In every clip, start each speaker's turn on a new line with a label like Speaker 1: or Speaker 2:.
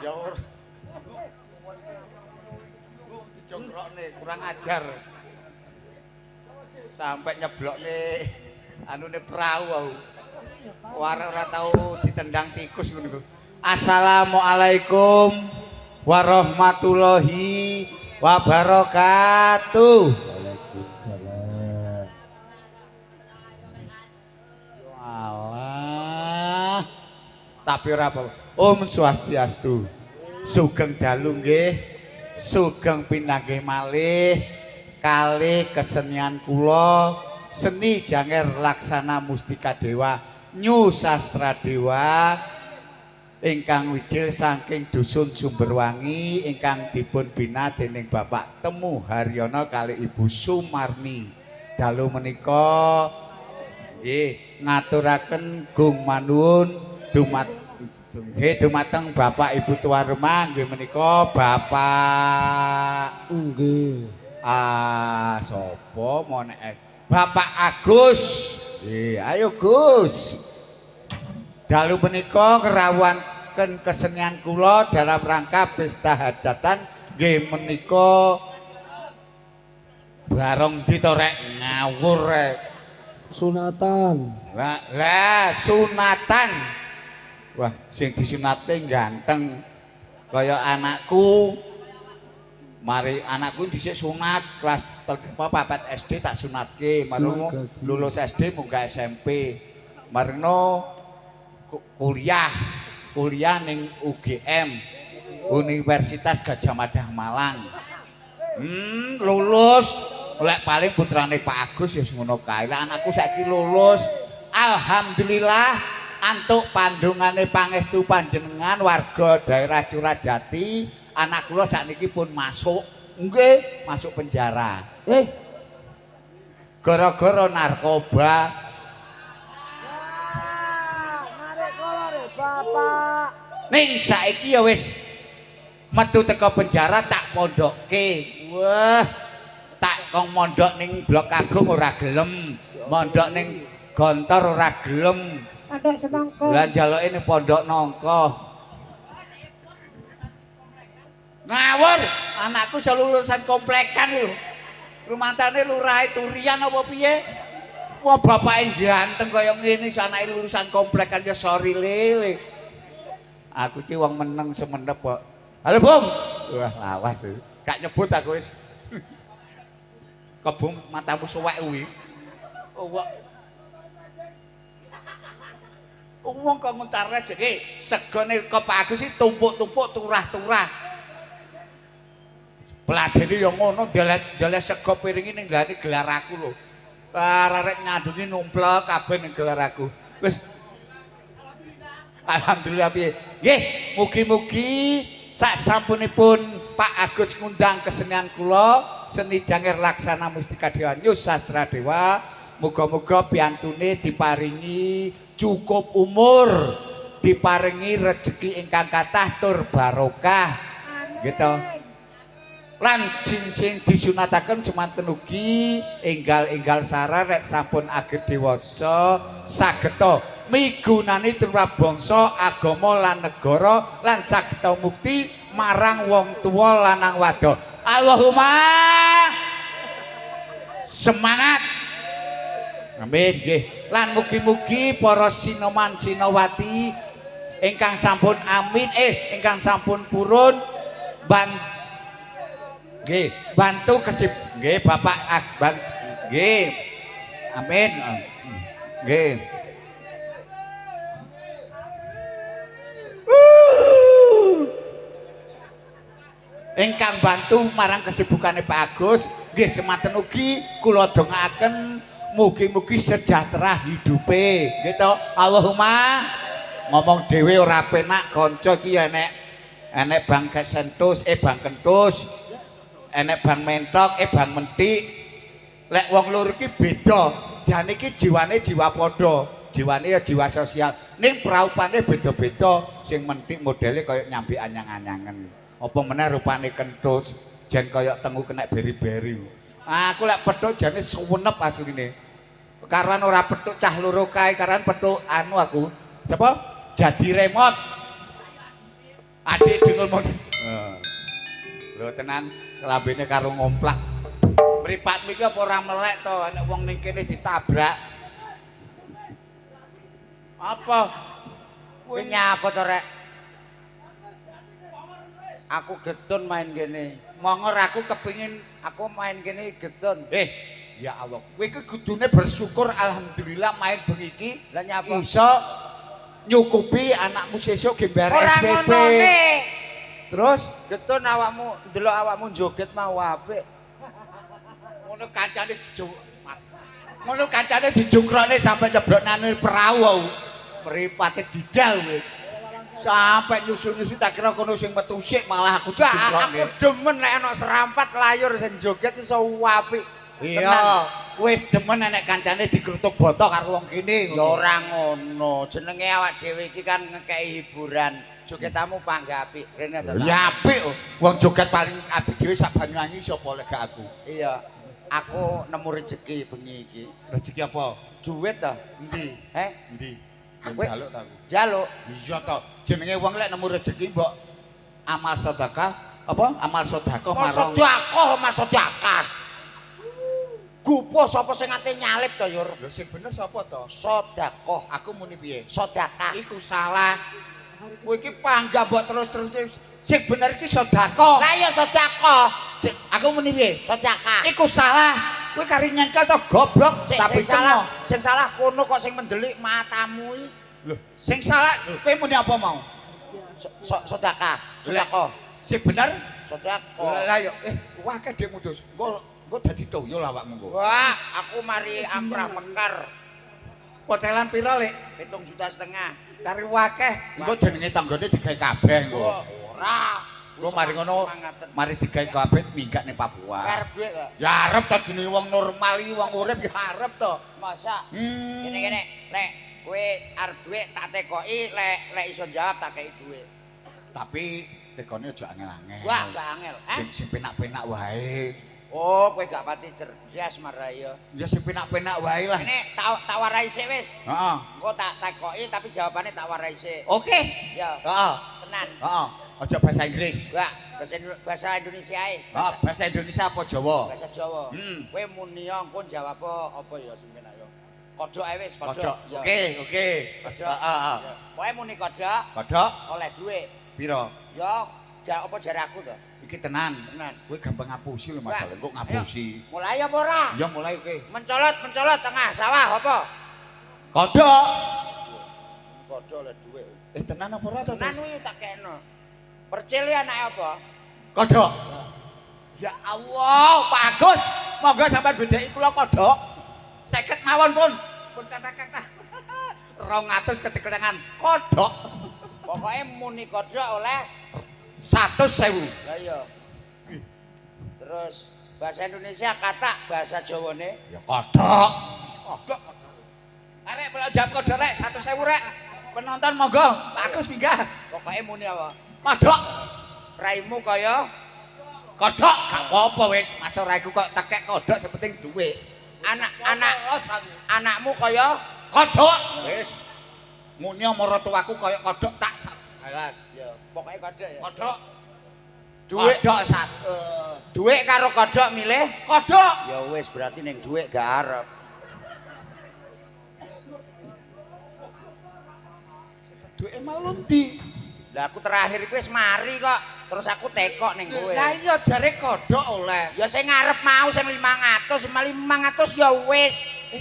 Speaker 1: Ya ora. Dijongkrokne kurang ajar. Sampai nyeblokne anune perahu aku. Warek ora tau ditendang tikus ngono iku. Assalamualaikum warahmatullahi wabarakatuh. Waalaikumsalam. Alah. Tapi ora apa. Om Swastiastu. Sugeng dalu nggih. Sugeng pinanggih malih kalih kesenian kula seni Janger Laksana Mustika Dewa New Sastra Dewa ingkang wijil saking dusun Sumberwangi ingkang dipun bina dening Bapak Temu Haryono kali Ibu Sumarni. Dalu menika nggih ngaturaken gung manuwun nggih dumateng Bapak Ibu tuan rumah nggih menika Bapak
Speaker 2: nggih
Speaker 1: ah sapa monek Bapak Agus. Nggih, ayo Gus. Dalu menika ngrawuhaken kesenian kula dalam rangka pesta hajatan nggih menika barong ditorek ngawur rek.
Speaker 2: Sunatan.
Speaker 1: Lah, lah sunatan. Wah, sing disunate ganteng kaya anakku. Mari anakku dhisik sunat kelas 4 SD tak sunatke, marino lulus SD munggah SMP. Marino kuliah, kuliah ning UGM, Universitas Gajah Mada Malang. Lulus. Lek paling putrane Pak Agus ya ngono kae. Lah anakku saiki lulus. Alhamdulillah antuk pandungane pangestu panjenengan warga daerah Curajati. Anak kula sakniki pun masuk, nggih, masuk penjara. Gara-gara narkoba.
Speaker 3: Narik kolore, Bapak.
Speaker 1: Ning saiki ya wis metu teko penjara tak pondokke. Wah, tak kong mondok ning Blok Agung ora gelem, mondok ning Gontor ora gelem.
Speaker 3: Pondok semangka.
Speaker 1: Lah njaluke ning pondok nangka. Ngawur, anakku iso lulusan komplekan lho. Rumangsane lurahe Turian apa piye? Wah, bapake ganteng kaya ngene iso anake lulusan komplekan ya sorry lele. Aku iki wong meneng semenep kok. Halo, Bung. Wah, lawas. Gak nyebut aku wis. Kebung matamu suwek kuwi. Wong kok nguntar rejeki, segone kok Pak Agus iki tumpuk-tumpuk turah-turah. Peladene ya ngono, ndelek sego piringi ning nglane gelar aku lho. Arek nyandungi numplek kabeh ning gelar aku. Wis. Alhamdulillah piye. Nggih, mugi-mugi sak sampunipun Pak Agus ngundang kesenian kula, seni Janger Laksana Mustika Dewa New Sastra Dewa, muga-muga piantune diparingi cukup umur, diparingi rejeki ingkang kathah tur barokah. Gitu. Lan sing disunataken semanten ugi enggal-enggal saran rek sampun aged dewasa sageta migunani tumrap bangsa, agama lan negara lan sageta mukti marang wong tuwa lanang wadon. Allahumma semangat. Amin nggih. Lan mugi-mugi para sinoman sinowati ingkang sampun amin ingkang sampun purun nggih, bantu kesip nggih Bapak Akbar nggih. Amin. Nggih. Ingkang bantu marang kesibukane Pak Agus, nggih semanten ugi kula dongaaken mugi-mugi sejahtera hidupe. Nggih to. Allahumma ngomong dhewe ora penak kanca iki enek enek Bang Kesentus, Bang Kentus. Enek Bang Mentok, Bang Mentik. Lek wong loro iki beda. Jane iki jiwane jiwa padha, jiwane ya jiwa sosial. Ning praupane beda-beda. Sing mentik modele kaya nyambi anyang-anyangen. Apa meneh rupane kentus, jan kaya tengu kena beri-beri. Aku lek petuk jane suwenep asline. Karan ora petuk cah loro kae, karan petuk anu aku. Sapa? Jadi remote. Adik dengul mon. Lho tenan lambene karo ngomplak. Mripatmu iki apa ora melek to nek wong ning kene ditabrak. Apa?
Speaker 4: Kowe nyapa to rek? Aku getun main kene.
Speaker 1: Mongor aku kepingin
Speaker 4: aku main kene getun.
Speaker 1: Ya Allah, kowe iki kudune bersyukur alhamdulillah main bengi iki.
Speaker 4: Lah nyapa?
Speaker 1: Iso nyukupi anakmu sesuk ge mbayar SPP.
Speaker 4: Ora ngonone.
Speaker 1: Terus
Speaker 4: getun awakmu ndelok awakmu joget mau apik.
Speaker 1: Ngono kancane dijuk. Ngono kancane dijungkrone sampe nyebloknane perahu. Mripate didal kowe. Sampai nyusu-nyusu tak kira kono sing metu sik malah aku dijungkrone.
Speaker 4: Aku demen nek ana serampat layur sing joget iso apik.
Speaker 1: Iya, wis demen nek kancane dikrutuk boto karo wong kene.
Speaker 4: Ya ora ngono, jenenge awak dhewe iki kan ngekeki hiburan. Jogetamu panggah apik, rene to.
Speaker 1: Ya apik, wong joget paling apik dhewe sak Banyuwangi sapa lek gak aku.
Speaker 4: Iya. Aku nemu rezeki bengi iki.
Speaker 1: Rezeki apa?
Speaker 4: Duit to.
Speaker 1: Endi?
Speaker 4: Heh?
Speaker 1: Endi? Njaluk ta aku.
Speaker 4: Njaluk.
Speaker 1: Iya to. Jenenge wong lek nemu rezeki mbok amal sedekah, apa? Amal sedekah marang.
Speaker 4: Sedekah, amal sedekah. Gupo sapa sing ate nyalip to, Yur?
Speaker 1: Lho sing bener sapa to?
Speaker 4: Sedekah.
Speaker 1: Aku muni piye?
Speaker 4: Sedekah.
Speaker 1: Iku salah. Kowe iki panggah mbok terus-terus. Sing bener iki sedekah.
Speaker 4: Lah iya sedekah.
Speaker 1: Sing aku muni piye?
Speaker 4: Sedekah.
Speaker 1: Iku salah. Kowe kari nyengkel to goblok.
Speaker 4: Tapi salah. Sing salah kono kok sing mendelik matamu iki.
Speaker 1: Lho, sing salah kowe muni apa mau?
Speaker 4: Sedekah. Sedekah.
Speaker 1: Sing bener
Speaker 4: sedekah.
Speaker 1: Lah yo akeh dhek mudhus. Engko engko dadi toyo awakmu engko.
Speaker 4: Wah, aku mari amrah mekar.
Speaker 1: Potelan pira, Lek?
Speaker 4: 7,5 juta.
Speaker 1: Kari akeh. Engko jenenge tanggane digawe kabeh engko.
Speaker 4: Ora.
Speaker 1: Engko mari ngono, mari digawe kabeh minggat ning Papua.
Speaker 4: Arep dhuwit to.
Speaker 1: Ya arep to jenenge wong normal iki wong urip ya arep to.
Speaker 4: Masa? Kene-kene, lek kowe arep dhuwit tak tekoki, lek lek iso jawab tak kei dhuwit.
Speaker 1: Tapi tekone aja angel-angel.
Speaker 4: Wah, gak angel.
Speaker 1: Sing penak-penak wae.
Speaker 4: Oh, kowe gak pati cerdas marai ya.
Speaker 1: Ya sing penak-penak wae lah.
Speaker 4: Ini tak warai sik wis.
Speaker 1: Heeh.
Speaker 4: Engko tak takoki tapi jawabane tak warai sik.
Speaker 1: Oke.
Speaker 4: Ya.
Speaker 1: Heeh.
Speaker 4: Tenan.
Speaker 1: Heeh. Aja bahasa Inggris.
Speaker 4: Enggak, bahasa Indonesia ae.
Speaker 1: Heeh, bahasa Indonesia apa Jawa?
Speaker 4: Bahasa Jawa. Kowe muni engko jawab apa ya sing penak ya. Kodhok ae wis, kodhok.
Speaker 1: Oke, oke.
Speaker 4: Kodhok.
Speaker 1: Heeh, heeh.
Speaker 4: Pokoke muni kodhok.
Speaker 1: Kodhok
Speaker 4: oleh dhuwit.
Speaker 1: Piro?
Speaker 4: Ya, apa jaraku to?
Speaker 1: Iki tenan.
Speaker 4: Tenan.
Speaker 1: Kowe gampang ngapusi lho masalah. Kok ngapusi?
Speaker 4: Mulai apa ora?
Speaker 1: Ya mulai oke.
Speaker 4: Mencolot, mencolot tengah sawah apa?
Speaker 1: Kodhok.
Speaker 4: Kodhok oleh dhuwit.
Speaker 1: Tenan apa ora to?
Speaker 4: Tenan kuwi tak kekno. Percil anake apa?
Speaker 1: Kodhok. Ya Allah, Pak Agus, monggo sampean bedheki kula kodhok. 50 mawon pun. Pun kathah-kathah. 200 kecekelengan kodhok.
Speaker 4: Pokoke muni kodhok oleh
Speaker 1: 100.000.
Speaker 4: Lah iya. Terus bahasa Indonesia katak, bahasa Jawane
Speaker 1: ya kodhok. Kodhok. Arek melok jawab kodhok rek 100.000 rek. Penonton monggo, Pak Agus minggah.
Speaker 4: Pokoke muni apa?
Speaker 1: Kodhok.
Speaker 4: Raimu kaya
Speaker 1: kodhok gak apa-apa wis, masa raiku kok tekek kodhok sing penting dhuwit.
Speaker 4: Anak-anak anakmu kaya
Speaker 1: kodhok. Wis. Muni maratuwaku kaya kodhok tak balas.
Speaker 4: Ya, pokoke kodhok ya.
Speaker 1: Kodhok.
Speaker 4: Dhuwit
Speaker 1: kodhok sat.
Speaker 4: Dhuwit karo kodhok milih
Speaker 1: kodhok.
Speaker 4: Ya wis berarti ning dhuwit gak arep.
Speaker 1: Dhuwite mau ndi?
Speaker 4: Lah aku terakhir iku wis mari kok. Terus aku tekok ning kowe.
Speaker 1: Lah iya jare kodhok oleh.
Speaker 4: Ya sing ngarep mau sing 500, 500 ya wis.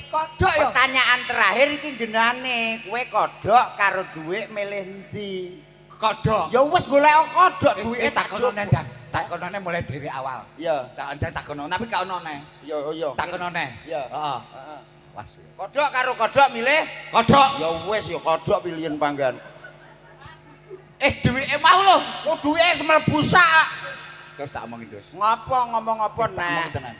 Speaker 1: Kodhok ya.
Speaker 4: Pertanyaan terakhir iki genane, kowe kodhok karo dhuwit milih endi?
Speaker 1: Kodhok.
Speaker 4: Ya wis golek kodhok duwike
Speaker 1: takono ndang. Takonone mulai dari awal.
Speaker 4: Iya.
Speaker 1: Tak ndang takono, tapi gak ono neh.
Speaker 4: Iya, iya.
Speaker 1: Takono neh.
Speaker 4: Iya.
Speaker 1: Heeh.
Speaker 4: Heeh.
Speaker 1: Was.
Speaker 4: Kodhok karo kodhok milih
Speaker 1: kodhok.
Speaker 4: Ya wis ya kodhok pilihan panggan.
Speaker 1: Duwike mau lho.
Speaker 4: Kok duwike wis mlebu sak.
Speaker 1: Terus tak omongin terus.
Speaker 4: Ngopo ngomong apa
Speaker 1: Tak omongin
Speaker 4: nek?
Speaker 1: tenan.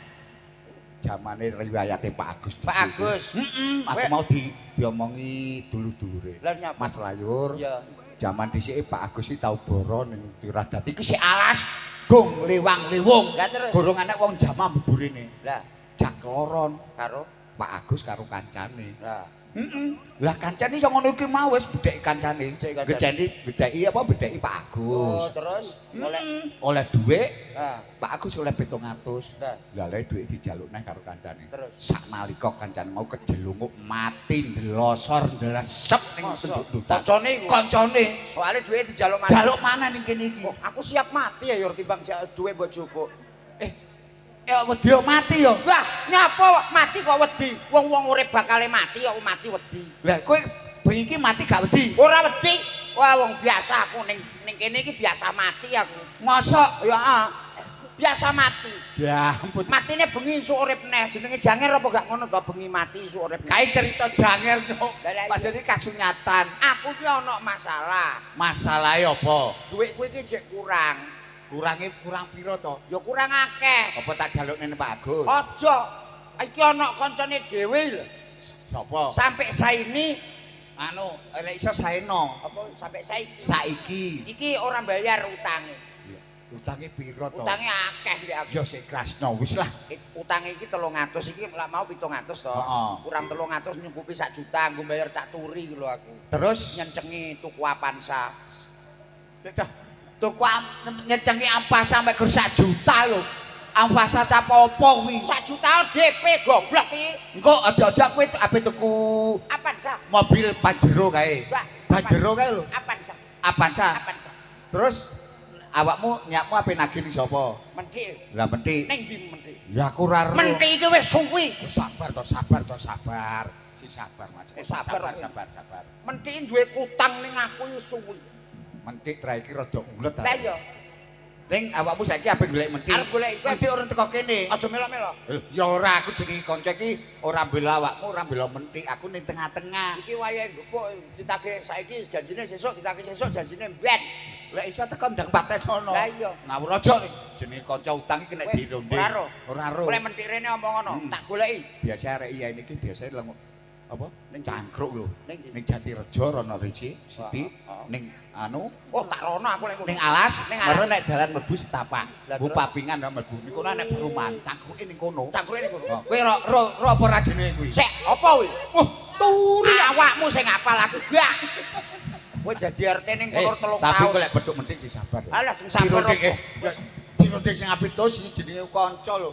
Speaker 1: Jamane riwayate Pak Agus.
Speaker 4: Pak Agus.
Speaker 1: Heeh, aku mau diomongi dulur-dulure.
Speaker 4: Lah nyapa?
Speaker 1: Mas Layur.
Speaker 4: Iya.
Speaker 1: Jaman dhisike Pak Agus iki tau boro ning Tiradati iki sik alas gong lewang-lewung.
Speaker 4: Lah terus?
Speaker 1: Gorong anek wong jamah mburine.
Speaker 4: Lah
Speaker 1: Jak loron
Speaker 4: karo
Speaker 1: Pak Agus karo kancane.
Speaker 4: lah
Speaker 1: Heeh. Lah kancane yo ngono iki mau wis bedheki kancane.
Speaker 4: Bedheki kancane.
Speaker 1: Gedheki bedheki apa bedheki Pak
Speaker 4: Oh,
Speaker 1: Agus.
Speaker 4: terus oleh
Speaker 1: Oleh dhuwit
Speaker 4: ah,
Speaker 1: Pak Agus oleh 700.
Speaker 4: Lah.
Speaker 1: Lah lha dhuwit dijaluk neh karo kancane.
Speaker 4: Terus?
Speaker 1: Saknalika kancane mau kejelunguk mati ndelosor ndelesep ning penduduk.
Speaker 4: Kancane iku.
Speaker 1: Kancane
Speaker 4: Soale dhuwit dijaluk maneh.
Speaker 1: jaluk mana ning kene iki?
Speaker 4: Oh, aku siap mati ya yor timbang dhuwit mbok jupuk.
Speaker 1: Wedi mati yo.
Speaker 4: Wah, nyapa mati kok wedi? Wong-wong urip bakale mati kok mati wedi.
Speaker 1: Lah kowe bengi iki mati gak wedi?
Speaker 4: Ora wedi. Wah, wong biasa aku ning kene iki biasa mati aku.
Speaker 1: Mosok
Speaker 4: Ya, ah. Biasa mati.
Speaker 1: ya ampun.
Speaker 4: Matine bengi isuk urip neh. Jenenge janger apa gak ngono to bengi mati isuk urip neh.
Speaker 1: Kae cerita janger kok.
Speaker 4: Lah, lah, iya.
Speaker 1: Maksudnya kasunyatan.
Speaker 4: Aku ki ana masalah.
Speaker 1: Masalahe apa?
Speaker 4: Dhuwitku iki jek kurang.
Speaker 1: Kurange kurang piro to?
Speaker 4: Ya kurang akeh.
Speaker 1: Apa tak jaluk nene Pak Agus?
Speaker 4: Aja. Iki ana kancane dhewe lho.
Speaker 1: Sapa?
Speaker 4: Sampai saini
Speaker 1: Anu, lek iso saeno.
Speaker 4: apa sampai saiki.
Speaker 1: Saiki.
Speaker 4: Iki ora bayar utange.
Speaker 1: Utange piro to?
Speaker 4: Utange akeh mbek aku.
Speaker 1: Ya sik ikhlasno wis lah.
Speaker 4: Utange iki 300 iki lak mau 700 to.
Speaker 1: Heeh.
Speaker 4: Kurang 300 nyukupi 1 juta nggo bayar cak turi iki lho aku.
Speaker 1: Terus
Speaker 4: Nyencengi tuku Avanza.
Speaker 1: Tuku nyecengi Avanza sampe gur 1 juta lho. Avanza cap apa kuwi?
Speaker 4: 1 juta DP goblok iki.
Speaker 1: Engko aja-aja kowe ape tuku
Speaker 4: Avanza.
Speaker 1: mobil Pajero kae.
Speaker 4: Wah,
Speaker 1: Pajero kae lho.
Speaker 4: Avanza.
Speaker 1: Avanza.
Speaker 4: Avanza.
Speaker 1: Terus awakmu nyakmu ape nagih ning sapa?
Speaker 4: Menthik.
Speaker 1: Lah menthik.
Speaker 4: Ning ndi menthik?
Speaker 1: Ya aku ora ero.
Speaker 4: Menthik iki wis suwi.
Speaker 1: Oh, sabar to, sabar to, sabar. Si sabar Mas.
Speaker 4: Sabar,
Speaker 1: Sabar, sabar, sabar.
Speaker 4: Menthik duwe kutang ning aku iki suwi.
Speaker 1: Menthik trae iki rada ulet.
Speaker 4: Lah iya.
Speaker 1: Ning awakmu saiki ape golek menthik?
Speaker 4: Arep golek iku.
Speaker 1: Menthik ora teko kene.
Speaker 4: Aja melok-melok.
Speaker 1: Ya ora, aku jenenge kanca iki ora mbela awakmu, ora mbela menthik. Aku ning tengah-tengah.
Speaker 4: Iki wayahe gepuk ditagih saiki janjine sesuk, ditagih sesuk janjine mben.
Speaker 1: Lek iso teko ndang patenono.
Speaker 4: Lah iya.
Speaker 1: Ngawur aja jenenge kanca utang iki nek dironde.
Speaker 4: Ora ro.
Speaker 1: Ora ro.
Speaker 4: Oleh menthik rene omong ngono, tak goleki.
Speaker 1: Biasa arek iya niki biasa lengok apa?
Speaker 4: Ning
Speaker 1: Cangkruk lho.
Speaker 4: Ning ndi?
Speaker 1: Ning Jatirejo rono riji siti ning anu
Speaker 4: Oh, tak rono aku lek ngono.
Speaker 1: ning alas,
Speaker 4: Ning alas.
Speaker 1: Baru nek dalan mlebu setapak.
Speaker 4: Lah,
Speaker 1: Bu
Speaker 4: terus?
Speaker 1: papingan ora mlebu. Niku nek perumahan cangkruke ning kono.
Speaker 4: Cangkruke ning kono.
Speaker 1: Oh, kowe ro ro ro apa ora jenenge kuwi?
Speaker 4: Sik, apa kuwi?
Speaker 1: Wah,
Speaker 4: Turi awakmu sing ngapal aku gak. Kowe dadi RT ning kono 3
Speaker 1: tapi
Speaker 4: tahun.
Speaker 1: kok lek petuk menthik sih sabar.
Speaker 4: Alah sing sabar.
Speaker 1: Dirunding,
Speaker 4: apa?
Speaker 1: dirunding sing apik to sing jenenge kanca lho.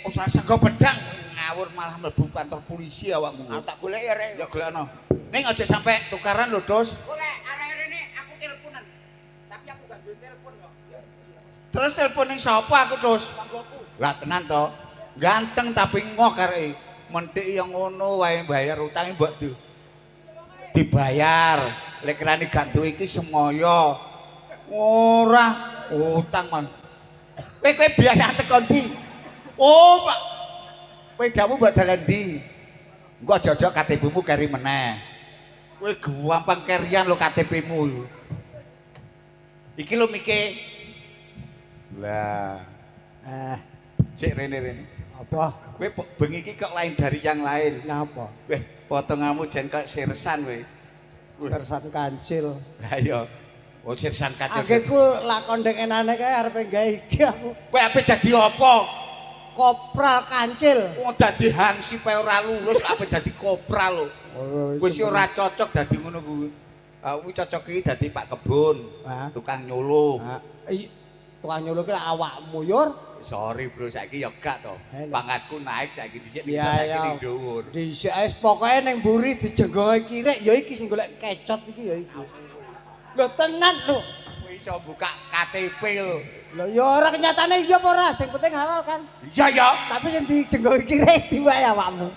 Speaker 1: Ora sanggo pedang ngawur malah mlebu kantor polisi awakmu.
Speaker 4: Aku tak goleki arek.
Speaker 1: Ya golekno. Ning aja sampe tukaran lho, Dos.
Speaker 4: Golek arek rene aku teleponan. Tapi aku gak duwe telepon kok.
Speaker 1: Terus telepon ning sapa aku, Dos?
Speaker 4: Tanggoku.
Speaker 1: Lah tenan to. Ganteng tapi ngok areke. Menthik yang ngono wae bayar utange mbok dibayar. Lek kirane gak duwe iki semoyo. Ora utang man. Kowe kowe biaya teko ndi? Oh, Pak. Wedamu mbok dalan ndi? Engko aja-aja KTP-mu keri meneh. Kowe gampang kerian lho KTP-mu. Iki lho mike. Lah, cek rene-rene.
Speaker 2: Apa?
Speaker 1: Kowe bengi iki kok lain dari yang lain.
Speaker 2: Napa?
Speaker 1: Weh, potonganmu jan kok sersan kowe.
Speaker 2: Sersan kancil.
Speaker 1: Lah iya. Oh, sersan kancil.
Speaker 2: Akhirku lakon dek enane kae arepe gawe iki aku.
Speaker 1: Kowe ape dadi apa?
Speaker 2: Kopral kancil.
Speaker 1: Wong dadi hansip ae ora lulus kok ape dadi kopral lho. Kowe sih ora cocok dadi ngono kuwi. Aku cocok iki dadi Pak Kebun, tukang nyuluh.
Speaker 2: Tukang nyuluh ki awakmu yur.
Speaker 1: Sorry bro, saiki ya gak to. Pangkatku naik saiki dhisik ning saiki ning dhuwur.
Speaker 2: Dhisik wis pokoke ning mburi dijenggonge kirek ya iki sing golek kecot iki ya iki. Lho tenan lho.
Speaker 1: Kowe iso buka KTP lho.
Speaker 2: Lho ya ora kenyatane iya apa ora, sing penting halal kan.
Speaker 1: Iya ya.
Speaker 2: Tapi sing dijenggonge kirek diwae awakmu.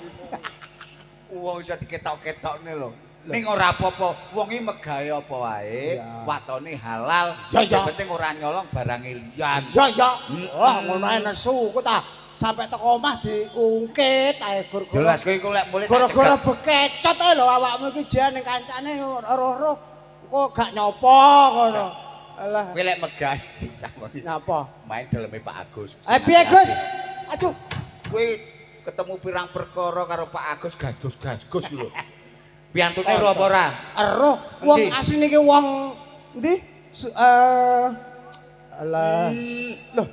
Speaker 1: Wong iso diketok-ketokne lho. Ning ora apa-apa, wong iki megawe apa wae, watone halal, sing penting ora nyolong barange liyan.
Speaker 2: Iya ya. Wah, ngono ae nesu ku ta. Sampai teko omah diungkit ae gor-gor.
Speaker 1: Jelas kowe iku lek mulih tak
Speaker 2: gara-gara bekecot ae lho awakmu iki jan ning kancane ero-ero kok gak nyopo ngono. Alah.
Speaker 1: Kowe lek megah
Speaker 2: Napa?
Speaker 1: Main daleme Pak Agus.
Speaker 2: Piye Gus? Aduh.
Speaker 1: Kowe ketemu pirang perkara karo Pak Agus gasgus-gasgus lho. Piyantune ro apa ora?
Speaker 2: Ero. Wong asline iki wong endi? Alah. Lho.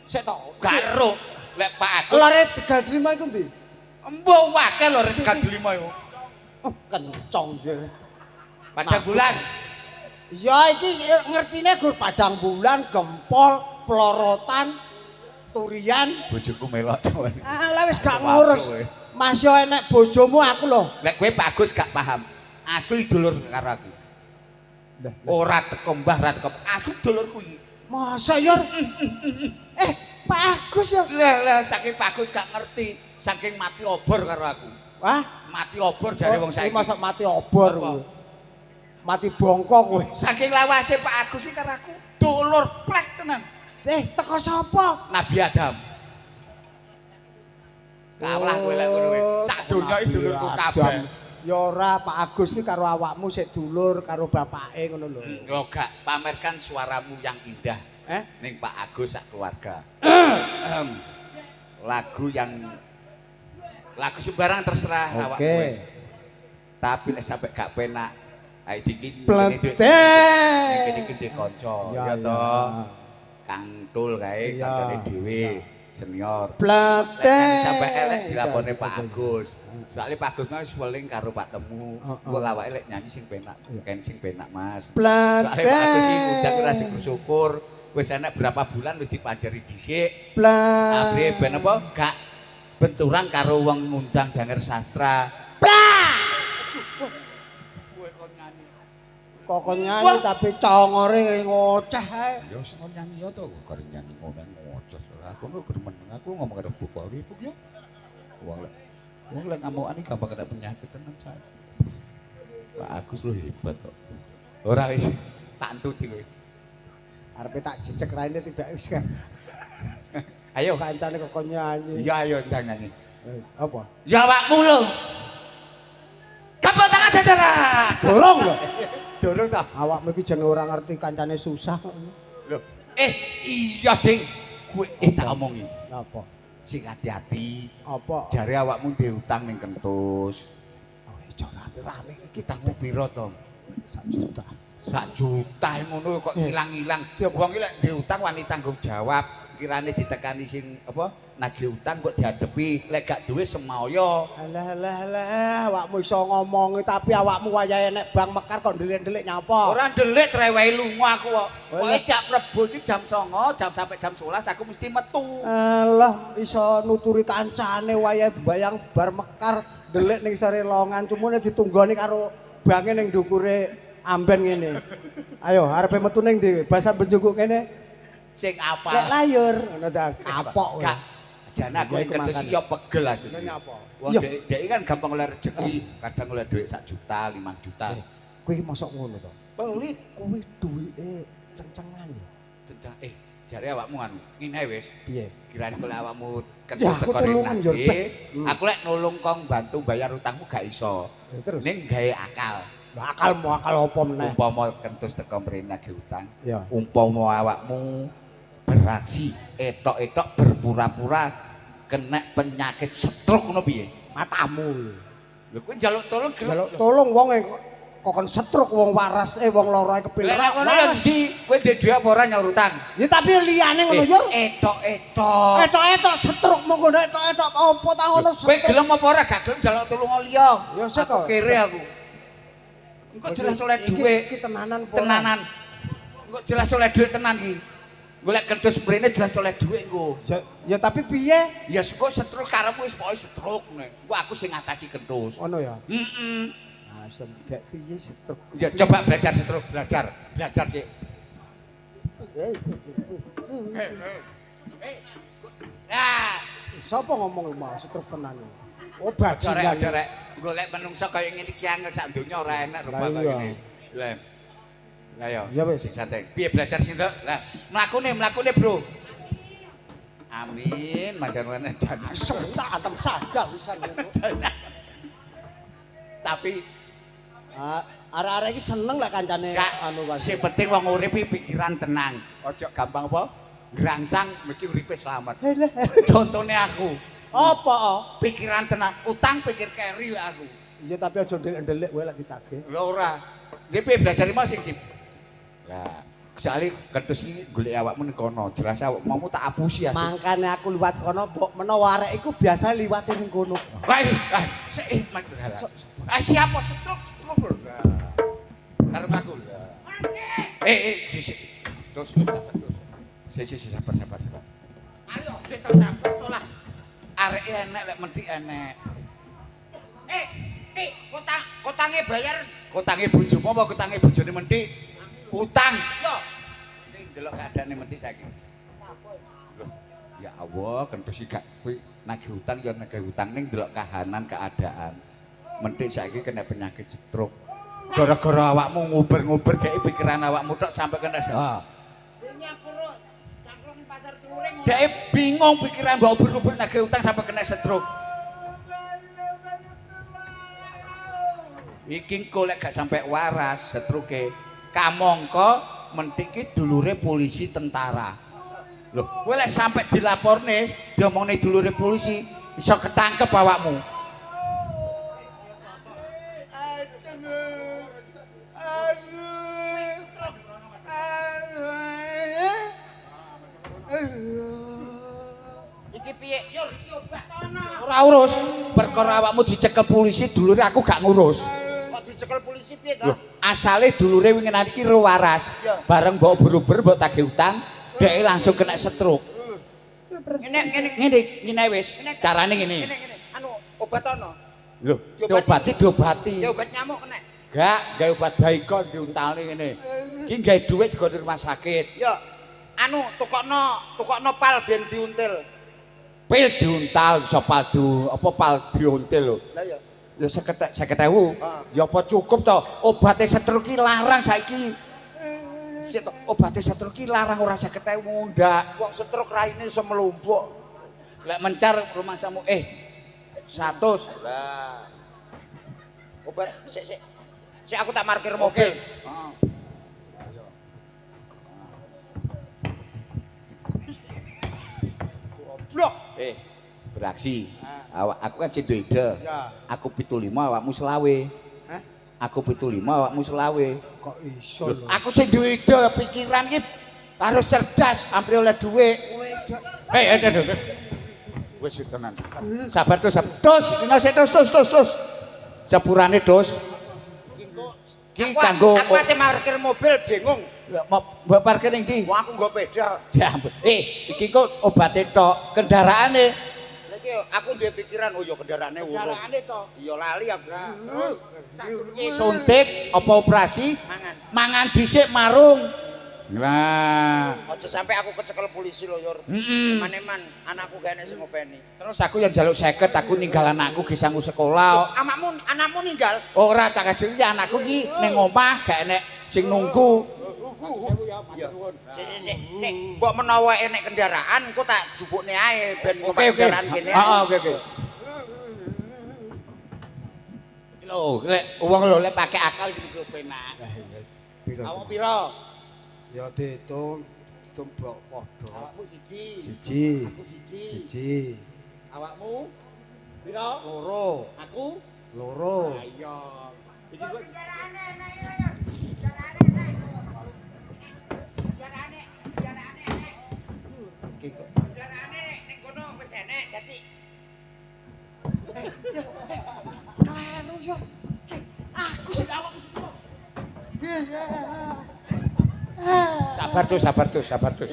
Speaker 2: Sik to.
Speaker 1: Gak ero. Lek Pak Agus
Speaker 2: lore Tegal Delima iku endi?
Speaker 1: Embo akeh lore Tegal Delima iku.
Speaker 2: Oh, kencong jere.
Speaker 1: Padang Bulan.
Speaker 2: Ya iki ngertine gur Padang Bulan, Gempol, Plorotan, Turian.
Speaker 1: Bojoku melok cuman.
Speaker 2: Alah wis gak ngurus. Mas yo enek bojomu aku lho.
Speaker 1: Lek kowe Pak Agus gak paham. Asli dulur karo aku. Ora teko mbah, ora teko. Asli dulurku iki.
Speaker 2: Masa yo? Pak Agus yo.
Speaker 1: Lah lah saking Pak Agus gak ngerti, saking mati obor karo aku.
Speaker 2: Wah,
Speaker 1: mati obor jare wong saiki.
Speaker 2: Masa mati obor kowe. Mati bongko kowe.
Speaker 1: Saking lawase Pak Agus iki karo aku dulur plek tenan.
Speaker 2: Teko sapa?
Speaker 1: Nabi Adam. Kalah kowe lek ngono wis. Sak donya iki dulurku kabeh.
Speaker 2: Ya ora, Pak Agus iki karo awakmu sik dulur karo bapake ngono lho.
Speaker 1: Yo gak pamerkan suaramu yang indah. Ning Pak Agus sak keluarga. Lagu yang lagu sembarang terserah awakmu wis. Tapi lek sampe gak penak, ayo dikit dikit kanca ya toh. Kang Tul kae kancane dhewe senior.
Speaker 2: Plate
Speaker 1: sampe elek dilapone Pak Agus. Soale Pak Agus mau wis weling karo Pak Temu. Engko lawake lek nyanyi sing penak, ken sing penak Mas. Soale Pak Agus iki ngundang ora syukur. Wis enek berapa bulan wis dipanjeri dhisik. Abre ben apa gak benturan karo wong ngundang Janger Sastra. Kowe kon nyanyi.
Speaker 2: Kok kon nyanyi tapi congore ngoceh ae.
Speaker 1: Ya wis kon nyanyi ya to, kok nyanyi ngomong ngoceh. Aku kok meneng aku ngomong karo Bu Kori iku ya. Wong lek ngamukan iki gampang kena penyakit tenan saya. Pak Agus lu hebat kok. Ora wis tak entuti kowe.
Speaker 2: Arepe tak jejeg raine tibake wis kan.
Speaker 1: Ayo
Speaker 2: kancane kok kon nyanyi.
Speaker 1: Iya ayo ndang nyanyi.
Speaker 2: Apa?
Speaker 1: Ya awakmu lho. Tepuk tangan saudara.
Speaker 2: Dorong lho.
Speaker 1: Dorong ta?
Speaker 2: Awakmu iki jenenge ora ngerti kancane susah kok.
Speaker 1: Lho, iya Ding. Kowe tak omongi.
Speaker 2: Napa?
Speaker 1: Sing hati-hati.
Speaker 2: Apa?
Speaker 1: Jare awakmu ndek utang ning Kentus.
Speaker 2: Oh, aja rame-rame
Speaker 1: iki utangmu piro to?
Speaker 2: 1 juta.
Speaker 1: 1 juta ngono kok ilang-ilang. Wong iki lek ndek utang wani tanggung jawab. Kirane ditekani sing apa nagih utang kok diadepi lek gak duwe semaya.
Speaker 2: Alah alah alah awakmu iso ngomongi tapi awakmu wayahe nek bank mekar kok ndelik-ndelik nyapa?
Speaker 1: Ora ndelik trewehi lunga aku kok. Pokoke tiap Rebo iki jam 09.00 jam sampai jam 11 aku mesti metu.
Speaker 2: Alah iso nuturi kancane wayahe bayang bar mekar ndelik ning sore longan cumune ditunggoni karo banke ning ndukure amben ngene. Ayo arepe metu ning ndi? Basan benjukuk kene.
Speaker 1: Sing apa?
Speaker 2: Lek layur ngono ta kapok.
Speaker 1: Gak. Jane aku ning Kentus ya pegel asline. Wong dhek kan gampang oleh rezeki, kadang oleh dhuwit 1 juta, 5 juta.
Speaker 2: Kowe iki mosok ngono to?
Speaker 1: Pelit
Speaker 2: kowe duwike cencengan ya.
Speaker 1: Cencang jare awakmu anu, ngene wis.
Speaker 2: Piye?
Speaker 1: Kirane kok awakmu Kentus teko rene. Aku lek nulung kong bantu bayar utangmu gak iso. Ning gawe akal.
Speaker 2: Lah akalmu akal apa meneh?
Speaker 1: Umpama Kentus teko mrene nagih utang, umpama awakmu beraksi etok-etok berpura-pura kena penyakit stroke ngono piye?
Speaker 2: Matamu.
Speaker 1: Lho kowe njaluk tolong gelem.
Speaker 2: Njaluk tolong wong kok kon stroke wong waras wong lara kepiler.
Speaker 1: Lah ngono ya ndi? Kowe ndek dhuwit apa ora nyaur utang?
Speaker 2: Ya tapi liyane ngono yo.
Speaker 1: Etok-etok.
Speaker 2: Etok-etok stroke monggo etok-etok apa ta ngono.
Speaker 1: Kowe gelem apa ora gak gelem njaluk tolong liya?
Speaker 2: Ya sik
Speaker 1: aku kere aku. Engko jelas oleh dhuwit
Speaker 2: iki tenanan apa?
Speaker 1: Tenanan. Engko jelas oleh dhuwit tenan iki. Golek Kentus mrene jelas oleh dhuwit engko.
Speaker 2: Ya tapi piye?
Speaker 1: Ya seko stroke karepmu wis pokoke stroke ngene. Engko aku sing ngatasi Kentus.
Speaker 2: Ngono ya?
Speaker 1: Heeh.
Speaker 2: Asem gek piye stroke.
Speaker 1: Ya coba belajar stroke, belajar. Belajar sik. Ah,
Speaker 2: sapa ngomong mau stroke tenan? Oh bajingan.
Speaker 1: Rek, golek menungso kaya ngene iki angel sak donya ora enak rupa kaya ngene. Lah. Lah yo, sing santai. Piye belajar sing, Nduk? Lah, mlakune, Bro. Amin, manjan wene jan.
Speaker 2: Asem tak antem sadar pisan ngono.
Speaker 1: Tapi
Speaker 2: Arek-arek iki seneng lek kancane anu wae.
Speaker 1: Sing penting wong urip iki pikiran tenang. Aja gampang apa? Ngrangsang mesti uripe slamet. Contone aku.
Speaker 2: Apa?
Speaker 1: Pikiran tenang, utang pikir keri lah aku.
Speaker 2: Iya tapi aja ndelik-ndelik kowe lek ditagih.
Speaker 1: Lho ora. Nggih belajar mau sing sip. Lah, kecuali kentus iki golek awakmu ning kono, jelas awakmu tak apusi asik.
Speaker 2: Mangkane aku liwat kono mbok menawa arek iku biasa liwate ning kono.
Speaker 1: Wah, sik ah siapa stroke lho. Karo aku. Dhisik. Terus sabar terus. Sik sabar. Ayo, sik to sabar to lah. Areke enek lek menthik enek.
Speaker 4: Kotange bayar.
Speaker 1: Kotange bojomu apa kotange bojone menthik? Utang.
Speaker 4: Lho.
Speaker 1: Iki ndelok keadaane menthik saiki. Lho, ya Allah, kentus iki gak kuwi nagih utang ya nagih utang ning ndelok kahanan keadaan. Menthik saiki kena penyakit stroke. Gara-gara awakmu nguber-nguber gek pikiran awakmu tok sampai kena. Ha.
Speaker 4: Wingi aku ro cangklong ning pasar Cluring.
Speaker 1: Dhek bingung pikiran mbok uber-uber nagih utang sampai kena stroke. Iki engko lek gak sampai waras stroke, kamangka menthik iki dulure polisi tentara. Lho, kowe lek sampai dilaporne, diomongne dulure polisi, iso ketangkep awakmu.
Speaker 4: Iki piye? Yur, obat ana.
Speaker 1: Ora urus, perkara awakmu dicekel polisi dulure aku gak ngurus.
Speaker 4: Kok dicekel polisi piye to?
Speaker 1: Asale dulure winginan iki ro waras. Bareng mbok beruber mbok tagih utang, dheke langsung kena stroke.
Speaker 4: Ngene
Speaker 1: wis. Carane ngene.
Speaker 4: Ngene. Anu, obat ana.
Speaker 1: Lho, diobati.
Speaker 4: Ya obat nyamuk kena.
Speaker 1: Gak, gawe obat baikon diuntalne ngene. Iki gawe dhuwit digo rumah sakit.
Speaker 4: Ya. Anu, tukokno pal ben diuntil.
Speaker 1: Pil diuntal iso pal apa pal diuntil lho.
Speaker 4: Lah ya.
Speaker 1: Ya 50.000. Ya apa cukup to? Obate stroke ki larang saiki. Sik to, obate stroke ki larang ora 50.000 ndak.
Speaker 4: Wong stroke raine iso melumpuk.
Speaker 1: Lek mencar rumahsamu 100.
Speaker 4: Lah. Obat sik sik. Sik aku tak parkir mobil.
Speaker 1: Heeh.
Speaker 4: Goblok.
Speaker 1: Beraksi. Awak aku kan cedho ide. Aku 75 awakmu 25.
Speaker 2: Hah?
Speaker 1: Aku 75 awakmu 25.
Speaker 2: Kok iso lho?
Speaker 1: Aku sing duwe ide, pikiran iki harus cerdas ampri oleh dhuwit. Wis tenan. Sabar terus, terus, terus, terus. Sepurane dos. Iki kanggo
Speaker 4: aku ate parkir mobil bingung.
Speaker 1: Mbok parkir ning ndi?
Speaker 4: Wong aku nggo sepeda.
Speaker 1: Ya ampun. Iki kok obate tok, kendaraane.
Speaker 4: Lha iki aku duwe pikiran, oh ya kendaraane urung.
Speaker 1: Kendaraane to.
Speaker 4: Iya lali aku.
Speaker 1: Sadurunge suntik apa operasi?
Speaker 4: Mangan.
Speaker 1: Mangan dhisik marung. Lah,
Speaker 4: aja sampai aku kecekel polisi lho, Yur. Eman-eman anakku gak enek sing ngopeni.
Speaker 1: Terus aku yang njaluk 50, aku ninggal anakku ge sangu sekolah.
Speaker 4: Amakmu, anakmu ninggal?
Speaker 1: Ora, tak kasih anakku iki ning omah gak enek sing nunggu.
Speaker 4: Iya. Sik sik sik, mbok menawa enek kendaraan engko tak jupukne ae ben kendaraan kene.
Speaker 1: Heeh, oke oke. Lho, lek wong lho lek pakai akal iki lho penak. Awak pira?
Speaker 2: Ya dihitung, dihitung blok padha.
Speaker 1: Awakmu siji.
Speaker 2: Siji.
Speaker 1: Aku siji.
Speaker 2: Siji.
Speaker 1: Awakmu pira?
Speaker 2: Loro.
Speaker 1: Aku
Speaker 2: loro.
Speaker 1: Ha iya. Iki kok
Speaker 3: kendaraane enek ya. Kendaraane enek. Kendaraane, kendaraane enek.
Speaker 2: Iki kok
Speaker 4: kendaraane ning kono wis enek dadi
Speaker 2: kleru yo. Cek, aku sing awakmu.
Speaker 1: Sabar terus, sabar terus, sabar terus.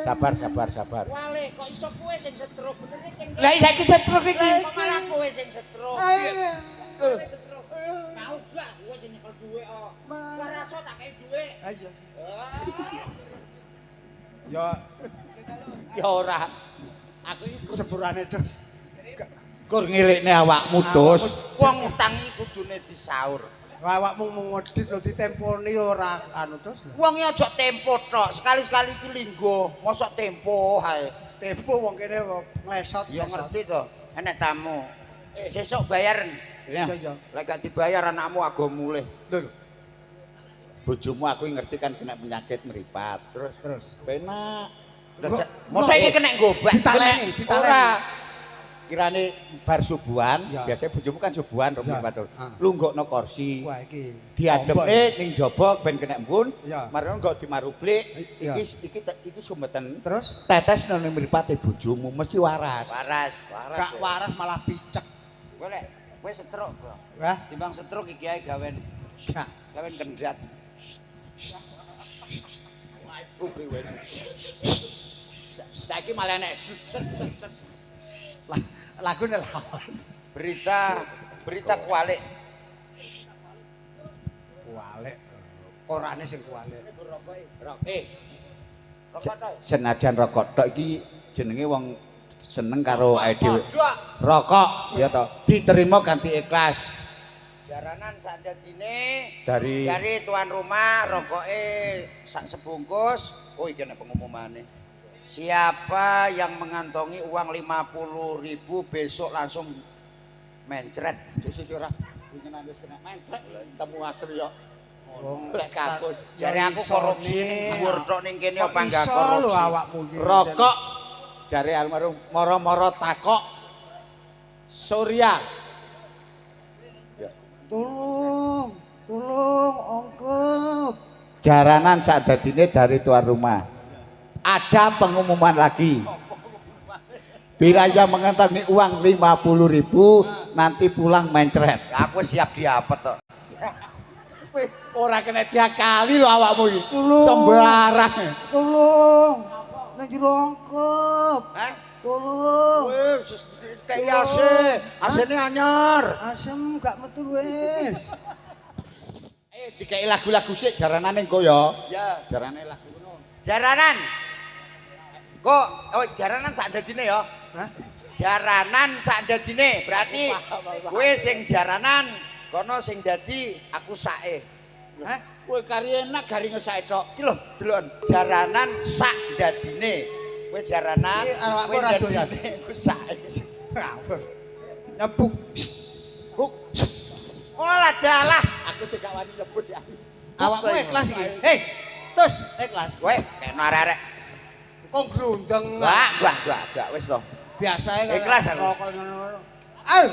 Speaker 1: Sabar, sabar, sabar.
Speaker 4: Wale, kok iso kowe sing stroke bener sing.
Speaker 1: Lah saiki stroke iki.
Speaker 4: Kok malah kowe sing stroke. Kowe stroke. Tau gak kowe sing nyekel dhuwit kok. Ora rasa tak kei dhuwit.
Speaker 2: Ha iya. Ya
Speaker 1: ya ora. Aku iki
Speaker 2: sepurane terus.
Speaker 1: Kur ngelikne awakmu, Dos.
Speaker 4: Wong utang iki kudune disaur.
Speaker 2: Awakmu ngedit lho ditemponi ora anu terus.
Speaker 4: Wong iki aja tempo tok, sekali-sekali iki linggo, mosok tempo hae.
Speaker 2: Tempo wong kene nglesot.
Speaker 4: Ya ngerti to, enek tamu. Sesuk bayar.
Speaker 1: Iya.
Speaker 2: Iya.
Speaker 4: Lek gak dibayar anakmu ago mulih.
Speaker 2: Lho.
Speaker 1: Bojomu aku ngerti kan kena penyakit meripat.
Speaker 2: Terus.
Speaker 1: Penak.
Speaker 4: Mosok iki kena ngobak.
Speaker 2: Ditaleni, ditaleni.
Speaker 1: Ora. Kirane bar subuhan,
Speaker 2: Ya.
Speaker 1: biasanya bojomu kan subuhan rong mripat.
Speaker 2: Ah.
Speaker 1: Lunggokno kursi.
Speaker 2: Wah iki.
Speaker 1: Diadepne ning jaba ben kena embun.
Speaker 2: Ya.
Speaker 1: Marang kok dimarublik.
Speaker 2: Ya.
Speaker 1: Iki iki sumeten.
Speaker 2: Terus
Speaker 1: Tetes nang mripate bojomu mesti waras.
Speaker 4: Waras, waras.
Speaker 2: gak waras malah picek.
Speaker 4: Kowe lek kowe stroke, Bro.
Speaker 2: Wah,
Speaker 4: Timbang stroke iki ae gawen
Speaker 2: gak.
Speaker 4: gawen kendrat.
Speaker 1: Saiki malah enek set set set.
Speaker 2: Lagune lawas.
Speaker 4: Berita kualik.
Speaker 2: Kualik. Korane sing kualik.
Speaker 4: Rokok to.
Speaker 1: Senajan rokok tok iki jenenge wong seneng karo awake dhewe. Rokok ya toh, diterima ganti ikhlas
Speaker 4: Jaranan sak dadine
Speaker 1: dari
Speaker 4: tuan rumah rokoke sak sebungkus. Oh iki ana pengumumane. Siapa yang mengantongi uang 50.000 besok langsung mencret.
Speaker 1: Sisi ora winginan wis kena mencret temu asri yo.
Speaker 2: Wong
Speaker 1: Lek kakus.
Speaker 4: Jare aku korupsi ning dhuwur tok ning kene
Speaker 2: Kok
Speaker 4: apa enggak
Speaker 2: iso lho
Speaker 4: korupsi.
Speaker 2: awakmu iki.
Speaker 1: Rokok jare almarhum moro-moro takok Surya.
Speaker 2: Tolong, tolong ongkep.
Speaker 1: Jaranan sak dadine dari tuan rumah. Ada pengumuman lagi. Bila yang mengantongi uang 50.000 nanti pulang mencret.
Speaker 4: Aku siap diapet tok.
Speaker 1: Wih, ora kena diakali lho awakmu iki.
Speaker 2: Tulung.
Speaker 1: Sembarang.
Speaker 2: Tolong. Nang jero ongkep.
Speaker 4: Hah?
Speaker 2: Tolong.
Speaker 4: Wih, kayak AC, AC-ne anyar.
Speaker 2: Asem gak metu wis.
Speaker 1: Dikei lagu-lagu sik jaranane engko ya.
Speaker 4: Ya.
Speaker 1: Jarane lagu ngono.
Speaker 4: Jaranan. Kok oh jaranan sak dadine ya.
Speaker 2: Hah?
Speaker 4: Jaranan sak dadine, berarti kowe sing jaranan, kono sing dadi aku sake.
Speaker 2: Hah?
Speaker 1: Kowe kari enak gari ngesake tok.
Speaker 4: Iki lho, deloken. Jaranan sak dadine. Kowe jaranan,
Speaker 2: Iki awakmu
Speaker 4: kowe
Speaker 2: ora doyan.
Speaker 4: dadine, aku sake.
Speaker 2: Ngawur. Nyebuk.
Speaker 1: Buk.
Speaker 4: Oh lah dalah.
Speaker 1: Aku sik gak wani nyebut ya.
Speaker 2: Awakmu ikhlas iki. Hei, terus ikhlas.
Speaker 4: Kowe kena arek-arek.
Speaker 2: Kok grundeng.
Speaker 4: Wah, wah, wah, wah, wis to.
Speaker 2: Biasae
Speaker 4: Ikhlas aku.
Speaker 2: Rokok ngono-ngono. Ayo.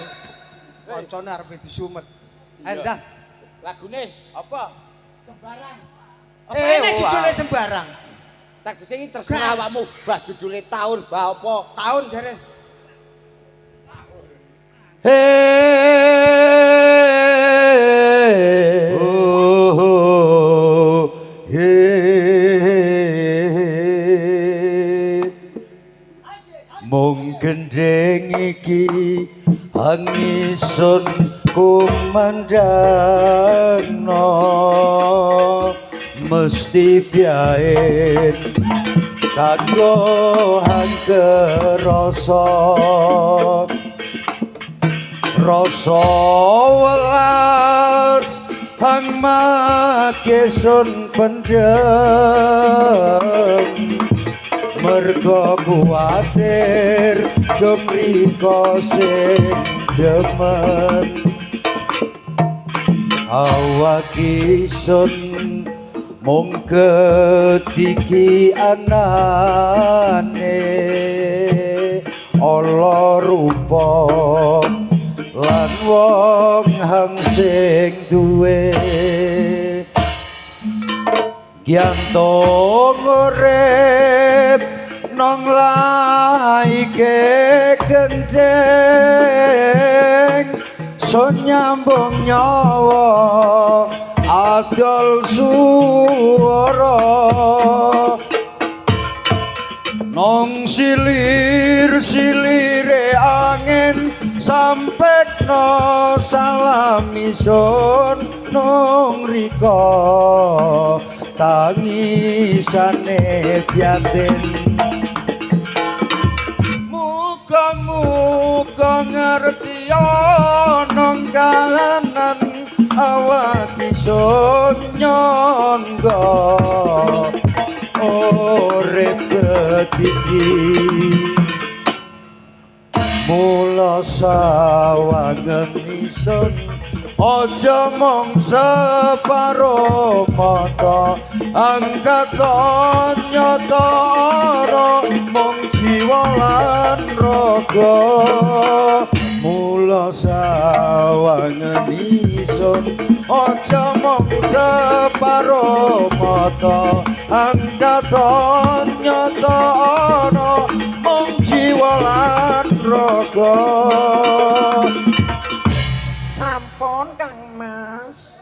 Speaker 2: Kancane arep disumet. Ayo dah.
Speaker 1: Lagune
Speaker 4: Apa?
Speaker 1: sembarang.
Speaker 2: Apa ini
Speaker 4: wah.
Speaker 2: judulnya sembarang?
Speaker 1: Tak sing terserah awakmu, bah judule tahun, bah apa.
Speaker 2: Tahun jare.
Speaker 5: Hey, oh, hey. Mung gendheng iki hangisun kumandhangno mesti biaen kanggo hangkerasa rasa welas hang make sun pendem mergo kuwatir jumriko sing demen awak isun mung kediki anane ala rupa lan wong hang sing duwe Gianto urip nang laike gendheng sun nyambung nyawa adol suara nong silir silire angin sampekno salam ison nong rika tangisane biatin muga-muga ngerti nong kahanan awak ison nyangga urip kediki Mula sawangen isun aja mung separo mata, angkat nyata ora mung jiwa lan raga. Mula sawangen isun aja mung separo mata, angkat nyata ora mung jiwa lan raga.
Speaker 4: Sampun Kang Mas.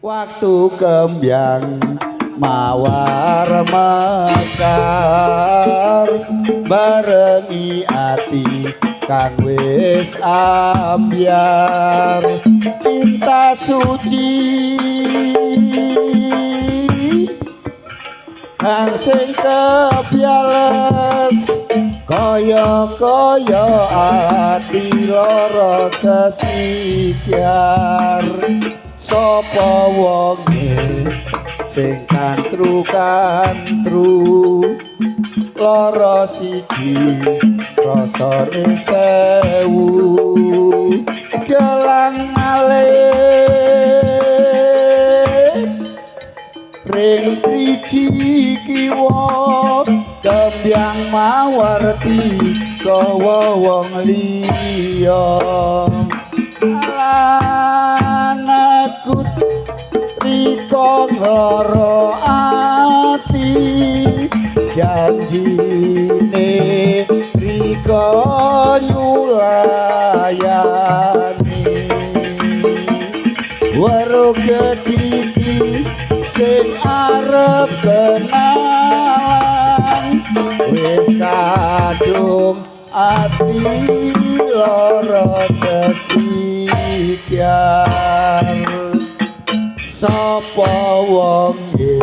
Speaker 1: Waktu kembyang mawar mekar, barengi ati kang wis ambyar. Cinta suci kang sing kebiales, kaya-kaya ati lara sesikyar. Sapa wonge sing kantru-kantru, lara siji rasane sewu. Gelang malih ring driji kiwa, kembyang mawar digawa wong liya. Lan aku rika nglara ati, janjine rika nyulayani. Weruh ketiki sing arep kenalan, wis kadung ati lara sesikyar. Sapa wonge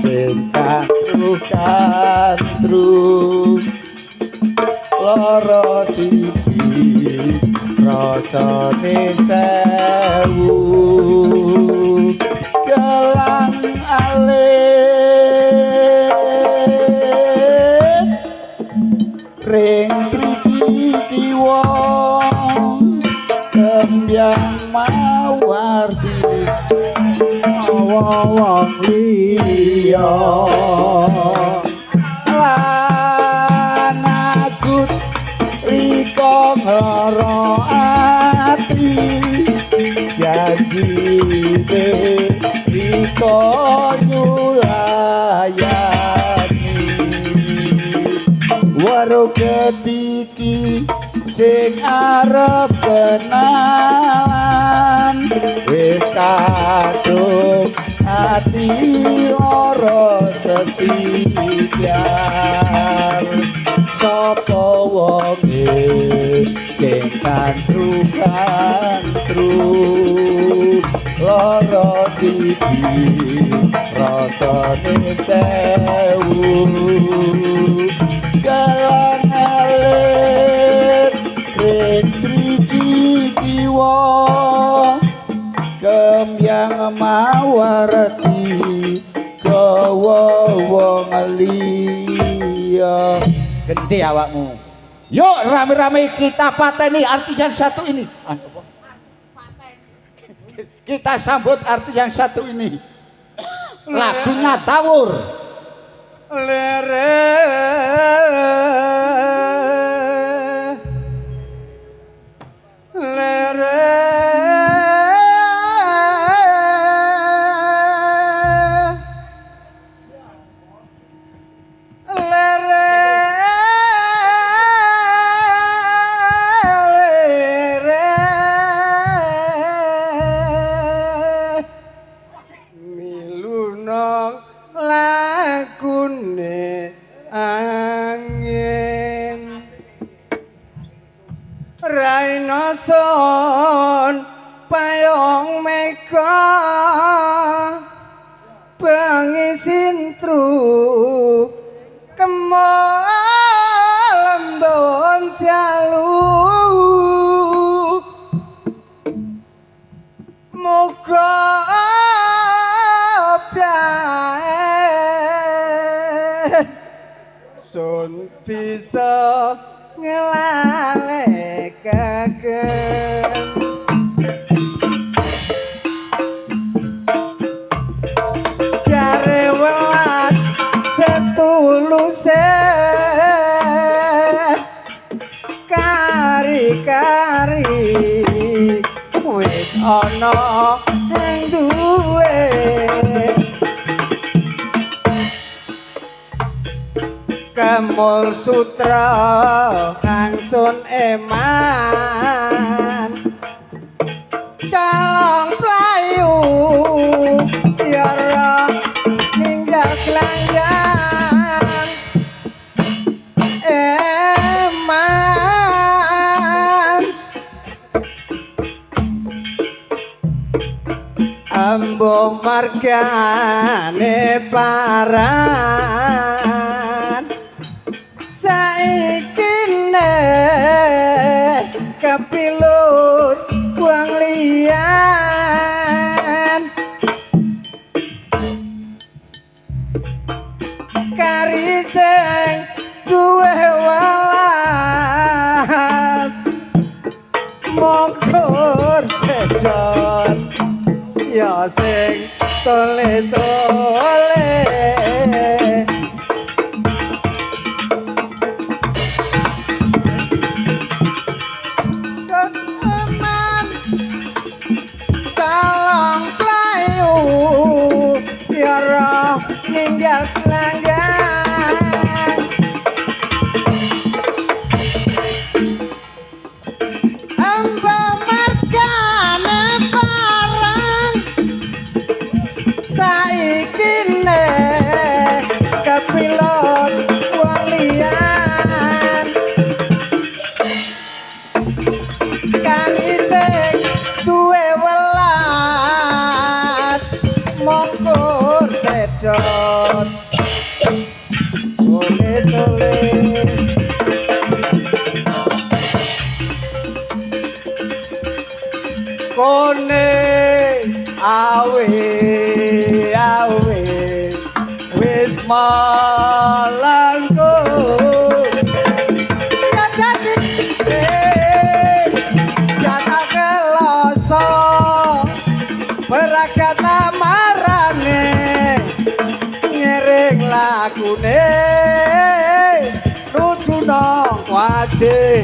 Speaker 1: sing kantru-kantru, lara siji rasane sewu. Gelang alit ring driji kiwa, kembyang mawar digawa wong liya. Lan aku rika nglara ati, janjine rika nyulayani. Weruh ketiki sing arep kenalan, wis kadung ati lara sesikyar. Sapa wonge sing kantru-kantru, lara siji rasane sewu. Gelang alit ring driji kiwa, kembyang mawar digawa wong liya. Genti awakmu. Yuk rame-rame kita pateni artis yang satu ini. Kita sambut artis yang satu ini. Lagunya Tawur.
Speaker 5: Lere lere lere lere miluno lakune angin, raina son payung mega, bengi sintru kemol lembon dalu. Muga Durung bisa nglalekaken. Jare welas setuluse kari-kari wis ana ing duwe. Kemul sutra kangsun eman calong playu yara ninggal kelanggan eman. Ambo margane paran saiki ne kepilut wong liyan. Kari sing duwe welas mongkor sejon ya sing tole-tole. Eman calong playu yara ninggal kelanggan. Amba margane paran saiki ne kepilot wong liyan. Kari sing duwe welas mongkur sedot tole-tole. Kone awe awe wis malangku ya dadi jatah keloso beragat lamarane ngiring lakune lucu nang wade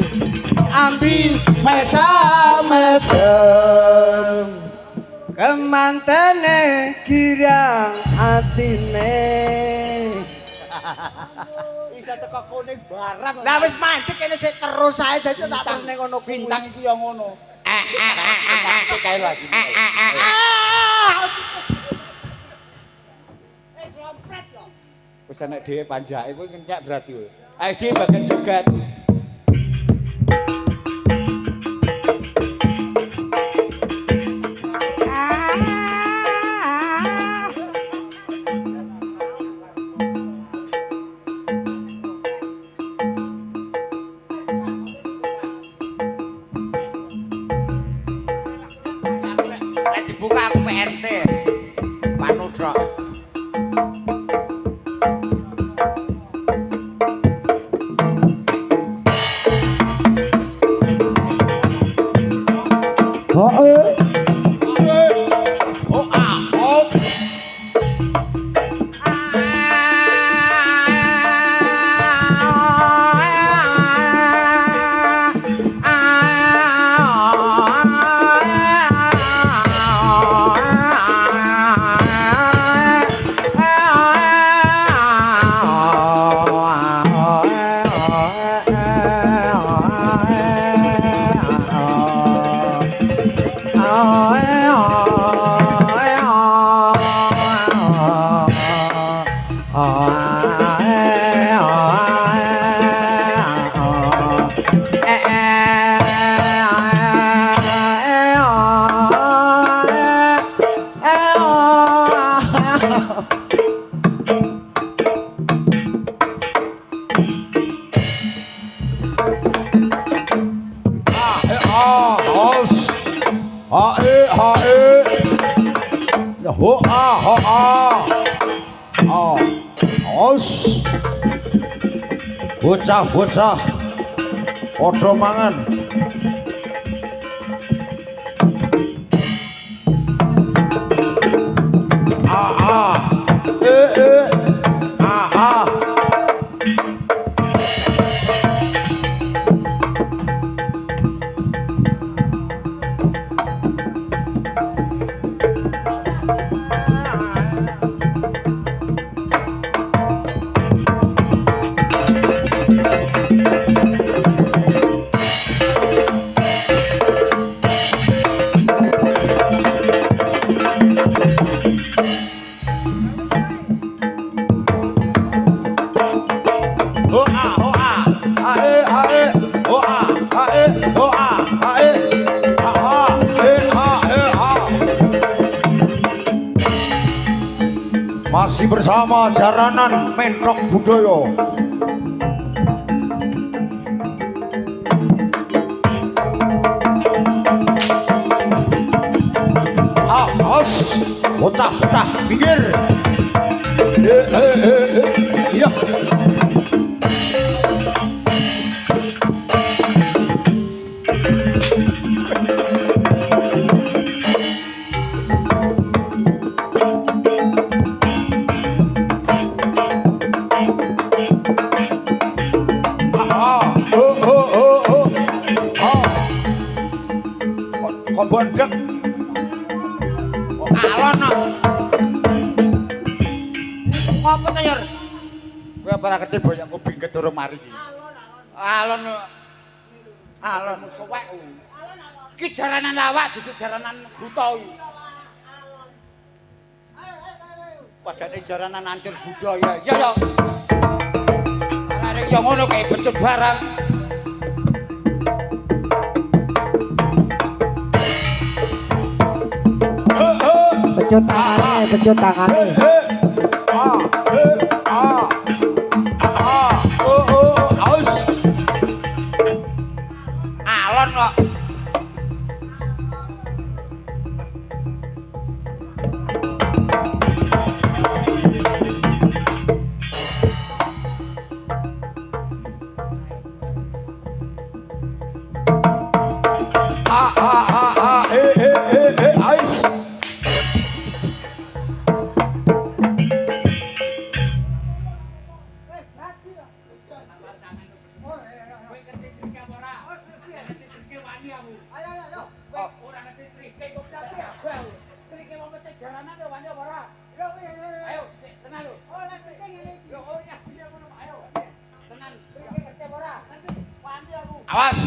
Speaker 5: ambi mesam-mesem kemantene girang atine.
Speaker 1: Isa teko kuning barang.
Speaker 5: Lah wis mandek kene sik terus ae dadi tak terusne ngono kuwi.
Speaker 1: Bintang iku ya ngono. Kae lho asine.
Speaker 3: Wis lompret yo.
Speaker 1: Wis enek dhewe panjake kuwi kencek berarti kowe. Ayo dhewe bagian joget.
Speaker 4: Lek dibuka aku PNT. Panutrok. Oh ah, oh.
Speaker 1: A E H E. Ho A ho A. A. Os.
Speaker 4: Bocah-bocah padha mangan. A A E E A A. O A O A A E A E O A A E O A A E A A E A E A. Masih bersama Jaranan Mentok Budoyo. Awas, bocah-bocah minggir. Eh eh eh eh. Iya. Kok bondek kok alon kok. Ngopo to, Yor?
Speaker 1: Kowe apa ora ngerti boyokku bingket durung mari iki. Alon alon suwek. Iki jaranan lawak dudu jaranan buta iki. Padane jaranan ancur budaya. Ya ya. Arek ya ngono kae becut barang.
Speaker 2: Pecut tangane, pecut tangane.
Speaker 4: A E A A O O aus.
Speaker 1: Alon kok.
Speaker 4: A A A A E E E E aus.
Speaker 1: Awas.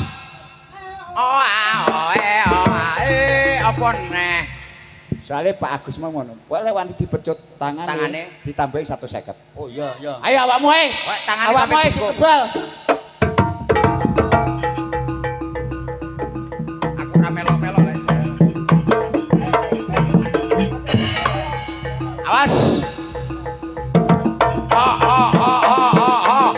Speaker 4: O A O E O A E apa neh?
Speaker 1: Soale Pak Agus mau ngono. Pokoke wani dipecut tangane ditambahi 150.
Speaker 4: Oh iya iya.
Speaker 1: Ayo awakmu ae.
Speaker 4: Tangane
Speaker 1: awakmu ae tebal.
Speaker 4: Aku ora melok-melok lek jaran.
Speaker 1: Awas.
Speaker 4: A A A A A A.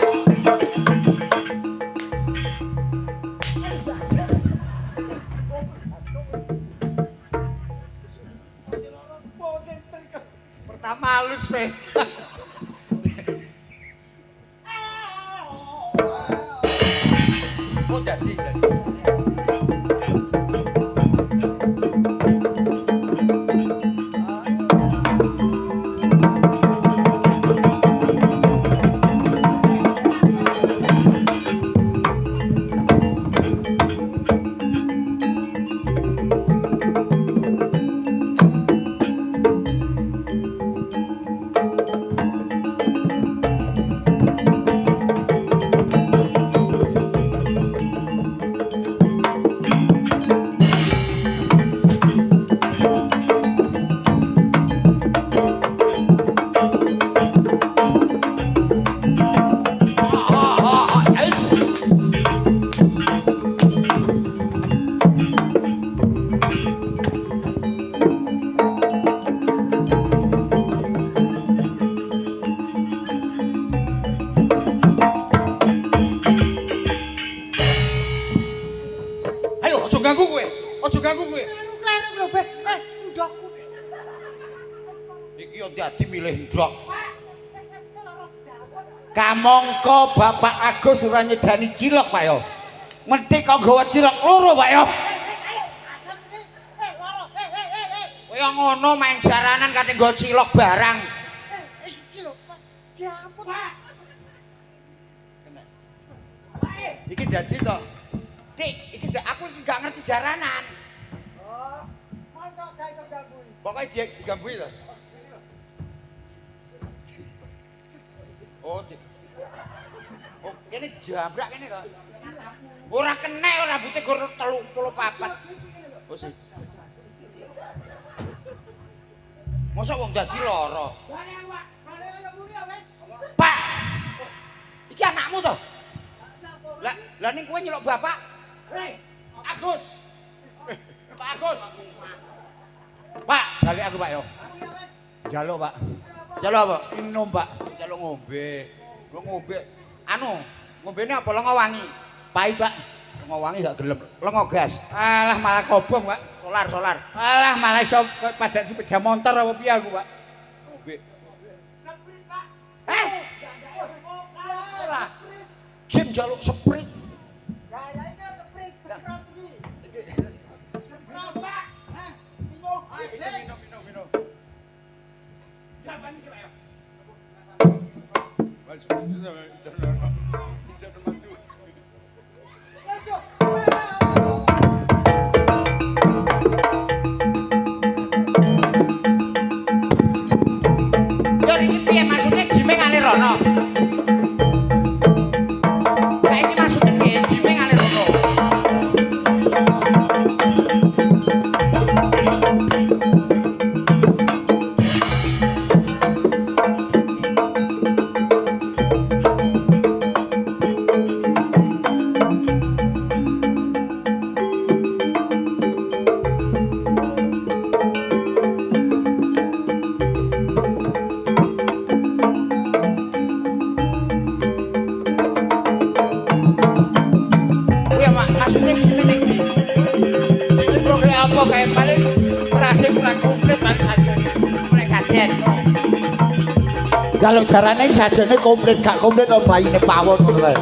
Speaker 4: Pertama halus pe. Oh jadi jadi.
Speaker 1: Ganggu kowe. Aja ganggu kowe.
Speaker 5: Kleru lho, Be. Ndokku.
Speaker 4: Iki yo dadi milih ndok.
Speaker 1: Kamu Kamangka Bapak Agus ora nyedani cilok, Pak yo. Mentik kok nggawa cilok loro, Pak yo.
Speaker 4: Kaya ngono main jaranan kate nggo cilok barang.
Speaker 5: Iki lho, Pak. Diampun.
Speaker 3: Pak.
Speaker 4: Iki dadi to. Dik, iki aku iki gak ngerti jaranan.
Speaker 5: Oh, mosok gak iso gambui.
Speaker 4: Pokoke dia digambui to. Oh, dik. Oh, kene dijabrak kene to. Ora kenek rambute gor 34. Oh, sih. Mosok wong dadi lara. Pak. Iki anakmu to? Lah, lah ning kowe nyeluk bapak? Agus. Pak Agus.
Speaker 1: Pak, balik aku, Pak yo. Njaluk, Pak.
Speaker 4: Njaluk apa?
Speaker 1: Minum, Pak.
Speaker 4: Njaluk ngombe. Lu ngombe. Anu, ngombene apa lenga wangi?
Speaker 1: Pahit, Pak.
Speaker 4: Lenga wangi gak gelem. Lenga gas.
Speaker 1: Alah malah kobong, Pak.
Speaker 4: Solar, solar.
Speaker 1: Alah malah iso padak sepeda motor apa piye aku, Pak.
Speaker 4: Ngombe. Eh? Jim jaluk sprite.
Speaker 5: Gaya iki sprite, sprite iki. Sprite, Pak. Hah? Minum.
Speaker 4: Minum, minum, minum.
Speaker 3: Jaban iki, Pak yo.
Speaker 6: Mas, maju.
Speaker 4: Yo iki piye maksude jime ngalir rono? Lah iki maksude piye jime ngalir rono? Kuwi maksudnya jime ning ndi?
Speaker 1: Iki program apa kae paling berase kurang komplit paling sajen.
Speaker 4: Oleh sajen.
Speaker 1: Kalau jarane sajene komplit gak komplit kok bayine pawon ngono kae.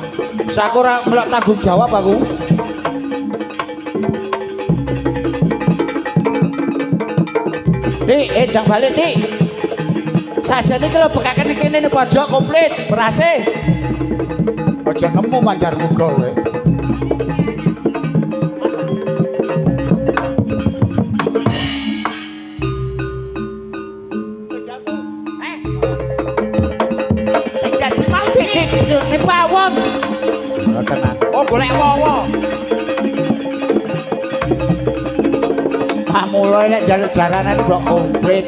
Speaker 1: Wis aku ora melok tanggung jawab aku. Dik, ndang balik, Dik. Sajane iki lho bekaken kene ning pojok komplit berase. Aja nemu manjar muga kowe.
Speaker 4: Eh. Sing dadi mau
Speaker 1: Dik, ning pawon. Ora tenan.
Speaker 4: Oh, golek wowo.
Speaker 1: Pamula nek njaluk jaranan kok komplit.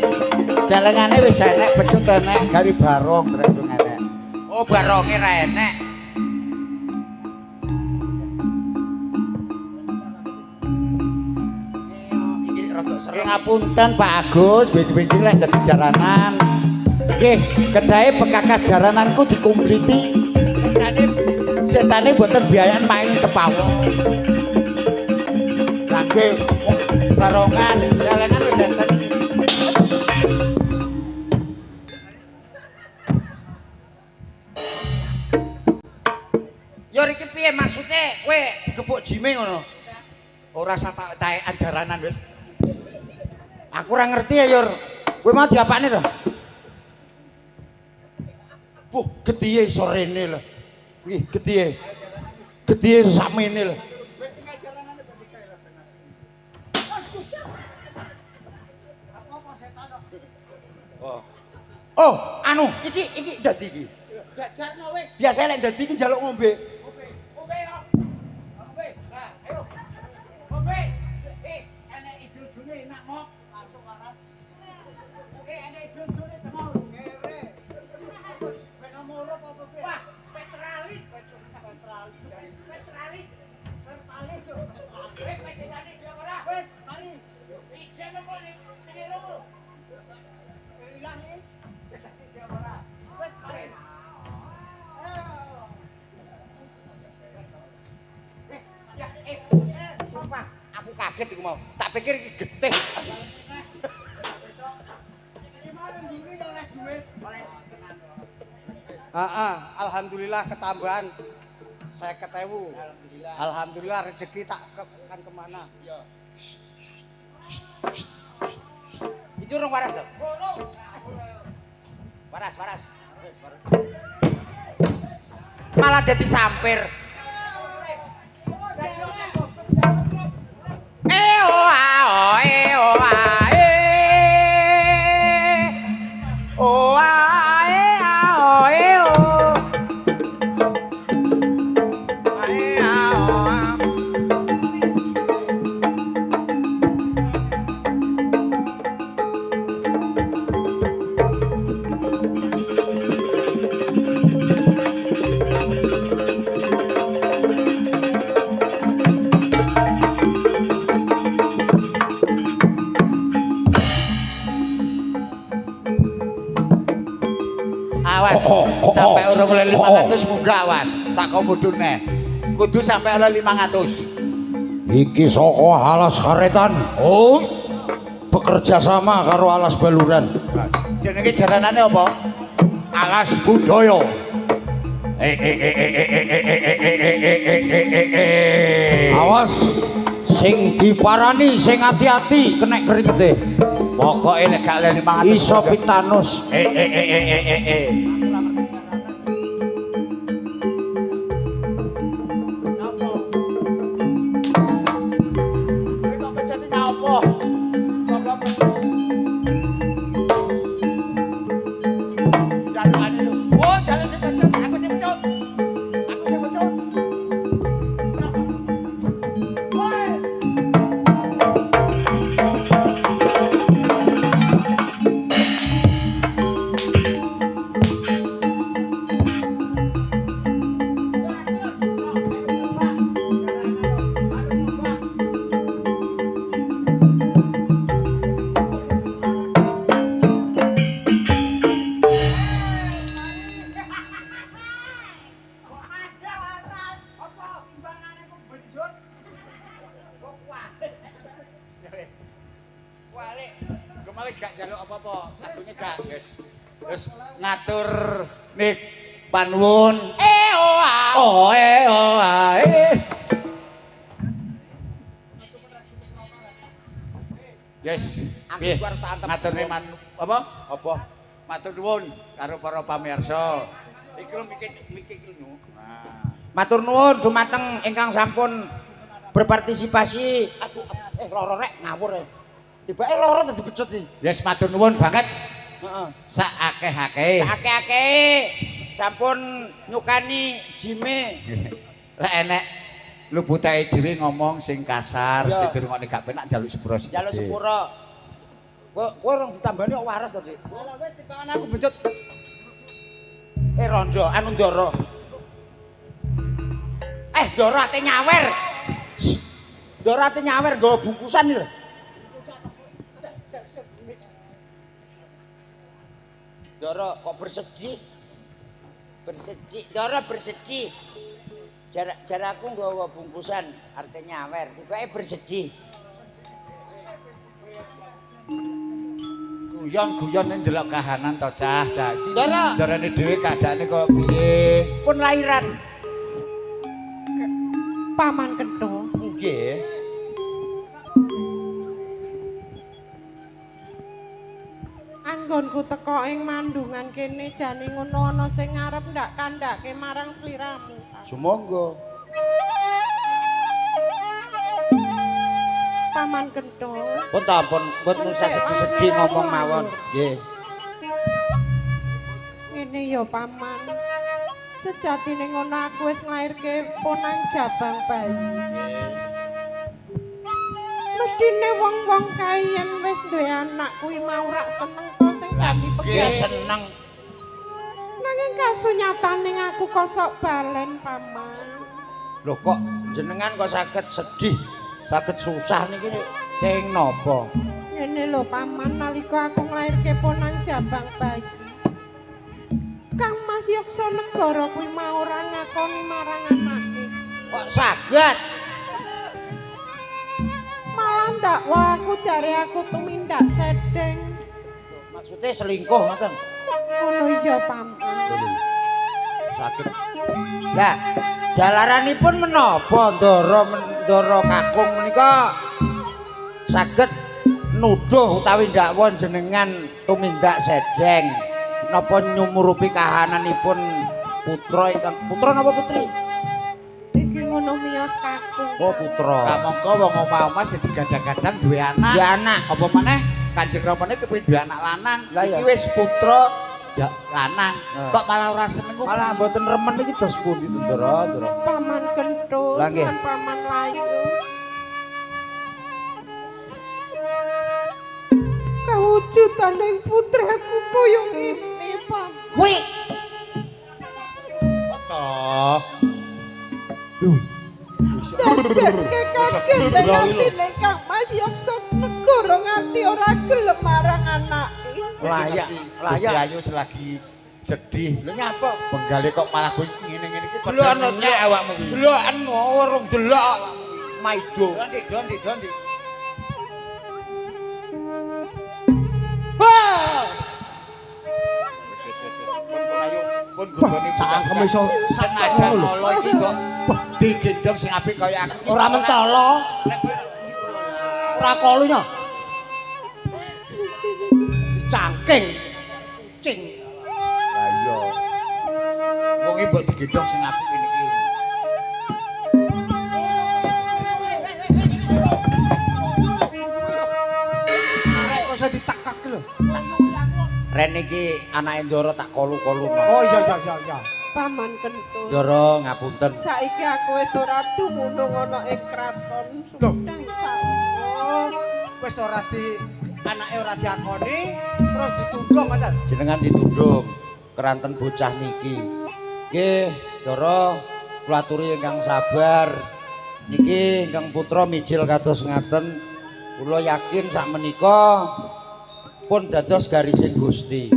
Speaker 1: Celengane wis enek, pecut enek, gari barong rek enek.
Speaker 4: Oh, baronge ra enek. Iki rada
Speaker 1: Nggih
Speaker 4: serem.
Speaker 1: ngapunten Pak Agus, benjing-benjing lek dadi jaranan. Nggih, kedahe bekakas jarananku dikumpliti. Setane setane mboten biayan main tepawon. Lah nggih, barongan, celengan wis enten.
Speaker 4: Yo iki piye maksude kowe digebuk jime ngono?
Speaker 1: Ora usah tak taekan jaranan wis.
Speaker 4: Aku ora ngerti ya, Yor. Kowe mau diapakne to? Buh, getihe iso rene lho. Iki getihe. Getihe sakmene lho. Oh. Oh, anu, iki iki dadi iki.
Speaker 3: Jajarno wis.
Speaker 4: Biasane lek dadi iki njaluk ngombe.
Speaker 3: Ngombe. Ngombe yo. Ngombe. Lah, ayo. Ngombe. Enek ijul-ijule enak mok.
Speaker 5: Langsung waras.
Speaker 3: Oke, enek ijul-ijule tengok.
Speaker 5: Ngere. Ben murup apa piye?
Speaker 3: Wah, petralit.
Speaker 5: Petrali.
Speaker 3: Petralit.
Speaker 5: Pertalis yo, petrali.
Speaker 3: Wis wis setane siap ora?
Speaker 5: Wis, mari.
Speaker 3: Ijen kok ning kene kok.
Speaker 5: Ilang iki.
Speaker 3: Setane siap ora?
Speaker 5: Wis, mari. Ayo.
Speaker 4: Ya, sumpah, aku kaget iku mau. Tak pikir iki getih.
Speaker 5: Iki mau ndiri ya oleh duit.
Speaker 4: Oleh.
Speaker 2: Heeh, alhamdulillah ketambahan 50.000. Alhamdulillah. Alhamdulillah rezeki tak kan kemana.
Speaker 4: Iya. Iki urung waras to? Waras, waras. Malah dadi sampir. Eh oh a oh eh oh a eh. Oh a eh a oh eh oh. Eh a oh a.
Speaker 1: Awas, sampai urung oleh 500 munggah awas, tak kau mudhun neh. Kudu sampai oleh 500.
Speaker 4: Iki saka alas karetan. Oh, bekerja sama karo alas baluran.
Speaker 1: Jenenge jaranane apa?
Speaker 4: Alas budaya. Awas sing diparani sing ati-ati kenek keringete.
Speaker 1: Pokoke lek gak oleh 500
Speaker 4: iso pitanus.
Speaker 1: Ngatur nik panuwun. Eh oh a oh eh oh a eh. Yes, piye? Ngatur nik man apa? Apa? Matur nuwun karo para pamirsa. Iki lho mikir iki lho.
Speaker 4: Matur nuwun dumateng ingkang sampun berpartisipasi. Aduh, loro rek ngawur. Tibake loro dadi becut iki.
Speaker 1: Yes, matur nuwun banget.
Speaker 4: Heeh.
Speaker 1: Sak akeh-akeh.
Speaker 4: Sak akeh-akeh sampun nyukani jime.
Speaker 1: Lek enek luputae dhewe ngomong sing kasar, sing dirungokne gak penak njaluk sepuro sithik.
Speaker 4: Njaluk sepuro. Kowe urung ditambani kok waras to, Dik?
Speaker 2: Lah wis timbangan aku bencut.
Speaker 4: Rondo, anu Ndoro. Ndoro ate nyawer. Ndoro ate nyawer nggawa bungkusan iki lho. Ndoro kok bersedih? Bersedih, Ndoro bersedih. Jarak aku nggawa bungkusan arte nyawer, tibake bersedih.
Speaker 1: Guyon-guyon ning ndelok kahanan to cah, cah iki.
Speaker 4: Ndorone
Speaker 1: dhewe keadaane kok piye?
Speaker 4: Pun lairan.
Speaker 6: Paman Kentho.
Speaker 4: Nggih.
Speaker 6: Anggonku teko ing mandungan kene jane ngono ana sing arep ndak kandhake marang sliramu.
Speaker 4: Sumangga.
Speaker 6: Paman Kentho.
Speaker 4: Pun ta ampun mboten usah sedih-sedih ngomong mawon. Nggih.
Speaker 6: Ngene ya Paman. Sejatine ngono aku wis nglairke ponang jabang bayi. Mestine wong-wong kae yen wis duwe anak kuwi mau rak seneng to sing dadi
Speaker 4: pegawai. Seneng.
Speaker 6: Nanging kasunyatane aku kosok balen Paman.
Speaker 4: Lho kok jenengan kok saged sedih, saged susah niki kenging napa?
Speaker 6: Ngene lho Paman, nalika aku nglairke ponang jabang bayi. Kang Mas Yaksa Negara kuwi mau ora ngakoni marang anake.
Speaker 4: Kok saged?
Speaker 6: Malah ndakwa aku jare aku tumindak sedeng.
Speaker 4: Maksudnya selingkuh ngoten?
Speaker 6: Ngono iya Paman.
Speaker 4: Saged. Lah, jalaranipun menapa Ndara Ndara kakung menika saged nuduh utawi ndakwa jenengan tumindak sedeng napa nyumurupi kahananipun putra ingkang putra napa putri?
Speaker 6: Iki ngono miyos kakung.
Speaker 4: Oh putra.
Speaker 1: Kamangka wong omah-omah sing digadang-gadang duwe anak.
Speaker 4: Duwe anak.
Speaker 1: Apa maneh Kanjeng Ramane kepengin duwe anak lanang.
Speaker 4: Lah
Speaker 1: iki wis putra lanang. Kok malah ora seneng?
Speaker 4: Malah mboten remen iki dos pundi to, Ndara, Ndara?
Speaker 6: Paman Kenthus lan Paman Layu. Kawujudane putraku koyo ngene, Paman.
Speaker 4: Wih.
Speaker 1: Toh. Duh.
Speaker 6: Kaget atine Kang Mas Yaksa negara nganti ora gelem marang anake.
Speaker 4: Layak, layak.
Speaker 1: Ayu selagi sedih.
Speaker 4: Lho nyapa?
Speaker 1: Benggale kok malah kowe ngene-ngene iki padha nyenyak awakmu kuwi.
Speaker 4: Deloken urung delok awakmu kuwi. Maido.
Speaker 1: Ndik, ndik, ndik.
Speaker 4: Wah!
Speaker 1: Wis wis wis pun ayo pun nggone bocah. Senajan ala iki kok digendhong sing apik kaya aku.
Speaker 2: Ora mentolo.
Speaker 1: Nek kowe
Speaker 2: ora kolunya. Dicangking. Kucing.
Speaker 1: Lah iya. Wong iki mbok digendhong sing apik ngene iki.
Speaker 5: Arek kok iso ditekek lho.
Speaker 4: Ren iki anake Ndara tak kolu-kolu.
Speaker 5: Oh iya iya iya iya.
Speaker 6: Paman Kenthus.
Speaker 4: Ndara ngapunten.
Speaker 6: Saiki aku wis ora dumunung ana ing kraton Sumedang
Speaker 5: Oh, wis ora di anake ora diakoni terus ditundung ngoten.
Speaker 4: Jenengan ditundung keranten bocah niki. Nggih, Ndara kula aturi ingkang sabar. Niki ingkang putra mijil kados ngaten. Kula yakin sak menika pun dados garising Gusti.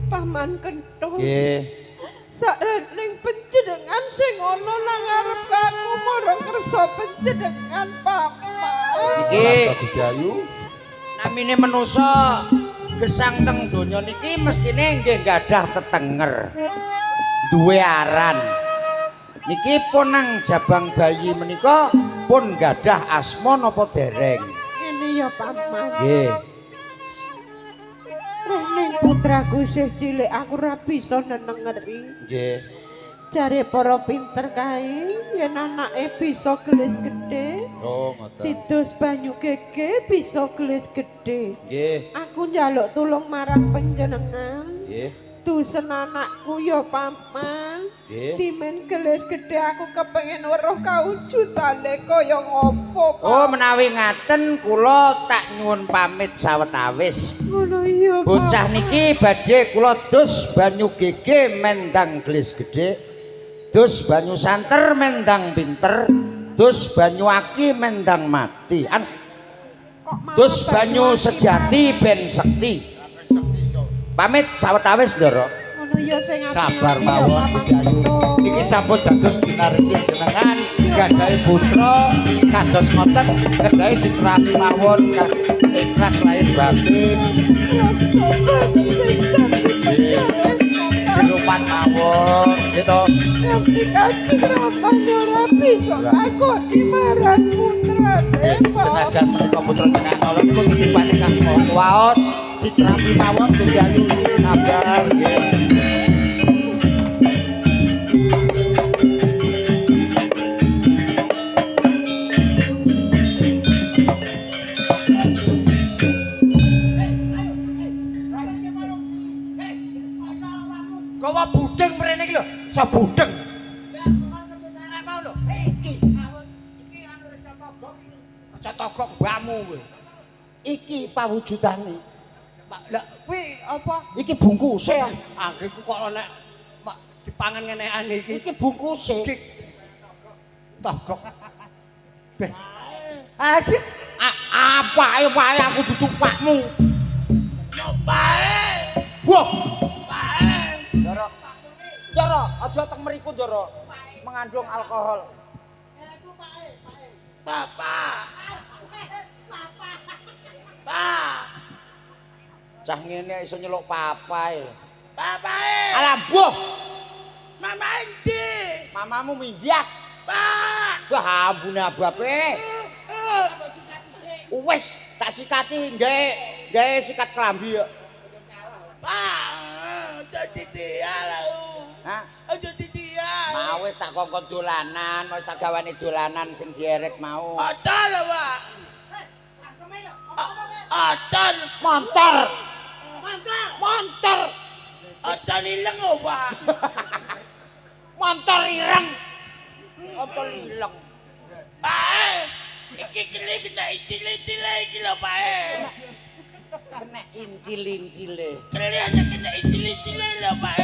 Speaker 6: Paman Kenthus.
Speaker 4: Nggih.
Speaker 6: Sakrening panjenengan sing ana nang ngarep aku marang kersa panjenengan Paman.
Speaker 4: Niki
Speaker 1: Gusti Ayu.
Speaker 4: Namine manusa gesang teng donya niki mestine nggih gadah tetenger. Duwe aran. Niki pun nang jabang bayi menika pun gadah asma napa dereng?
Speaker 6: Ngene ya Paman.
Speaker 4: Nggih.
Speaker 6: Ning putraku isih cilik aku ora bisa nenengeri.
Speaker 4: Nggih.
Speaker 6: Jare para pinter kae yen anake bisa gelis gedhe.
Speaker 1: Oh, ngoten.
Speaker 6: Didus banyu gege bisa gelis gedhe.
Speaker 4: Nggih.
Speaker 6: Aku njaluk tulung marang panjenengan.
Speaker 4: Nggih.
Speaker 6: Dusen anakku ya Paman.
Speaker 4: Nggih.
Speaker 6: Dimen gelis gedhe aku kepengin weruh kawujudane kaya ngopo.
Speaker 4: Oh, menawi ngaten kula tak nyuwun pamit sawetawis.
Speaker 6: Ngono iya.
Speaker 4: Bocah niki badhe kula dus banyu gege mendang gelis gedhe, dus banyu santer mendang pinter, dus banyu aki mendang mati. Dus banyu sejati ben sekti. Pamit sawetawis, Ndara.
Speaker 6: Ngono iya sing apik.
Speaker 1: Sabar mawon Gusti Ayu. Niki sampun dados ginaresi jenengan gadahi putra kados ngoten kedahi diterapi mawon kas ikhlas lahir batin. Dirumat mawon gitu.
Speaker 6: Ngerti Kanjeng Ramane ora bisa ngakoni marang putrane.
Speaker 1: Senajan menika putra jenengan Allah niku titipane Kang Maha Waos diterapi mawon Gusti Ayu sabar nggih.
Speaker 5: Gawa budeng mrene iki lho, iso budeng. Lah mau lho. Iki. Iki anu reca togok iki. Reca togok mbakmu kowe.
Speaker 4: Iki pawujudane.
Speaker 5: Lah kuwi apa?
Speaker 4: Iki bungkuse.
Speaker 5: Anggeku kok nek dipangan ngenekan iki.
Speaker 4: Iki bungkuse.
Speaker 5: Iki togok. Beh. Aji,
Speaker 4: apa wae aku duduk pakmu.
Speaker 5: Pae.
Speaker 4: Wah. Pae. Ndara. Ndara, aja teng mriku, Ndara. Mengandung alkohol.
Speaker 5: Aku pae, pae. Bapak. Pak.
Speaker 4: Cah ngene iso nyeluk papae.
Speaker 5: Papae.
Speaker 4: Alah mbuh.
Speaker 5: Mamae.
Speaker 4: Mamamu minggat.
Speaker 7: Pak.
Speaker 4: Wah, ambune ababe. Wis, tak sikati gawe sikat klambi kok.
Speaker 7: Pak, aja ditial aku.
Speaker 4: Hah?
Speaker 7: Aja ditial.
Speaker 4: Mau wis tak kongkon dolanan, wis tak gawane dolanan sing dieret mau.
Speaker 7: Aja lho, Pak. Aja.
Speaker 4: Montor. Montor.
Speaker 7: Aja ileng kok, Pak.
Speaker 4: Montor ireng. Montor ileng.
Speaker 7: Pak, iki keli kena incil-incile iki lho, Pak.
Speaker 4: Kena incil-incile.
Speaker 7: Keli ana kena incil-incile lho, Pak.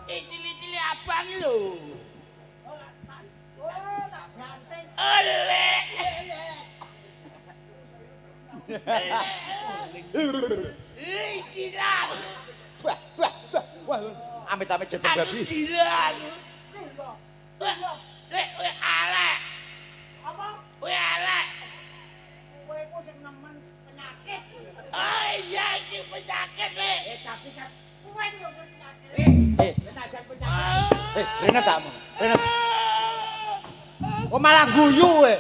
Speaker 7: Incil-incile abang lho. Oleh. Iki lah.
Speaker 4: Bah, bah, bah. Wah, amit-amit jebak babi.
Speaker 7: Aku gila aku. Lek, kowe alek.
Speaker 5: Apa?
Speaker 7: Kowe alek.
Speaker 5: Kowe iku sing nemen penyakit.
Speaker 7: Oh iya iki penyakit, Lek.
Speaker 3: Tapi kan
Speaker 5: kowe lho sing penyakit.
Speaker 3: Senajan penyakit.
Speaker 4: Rene tak omong. Rene. Oh malah guyu kowe.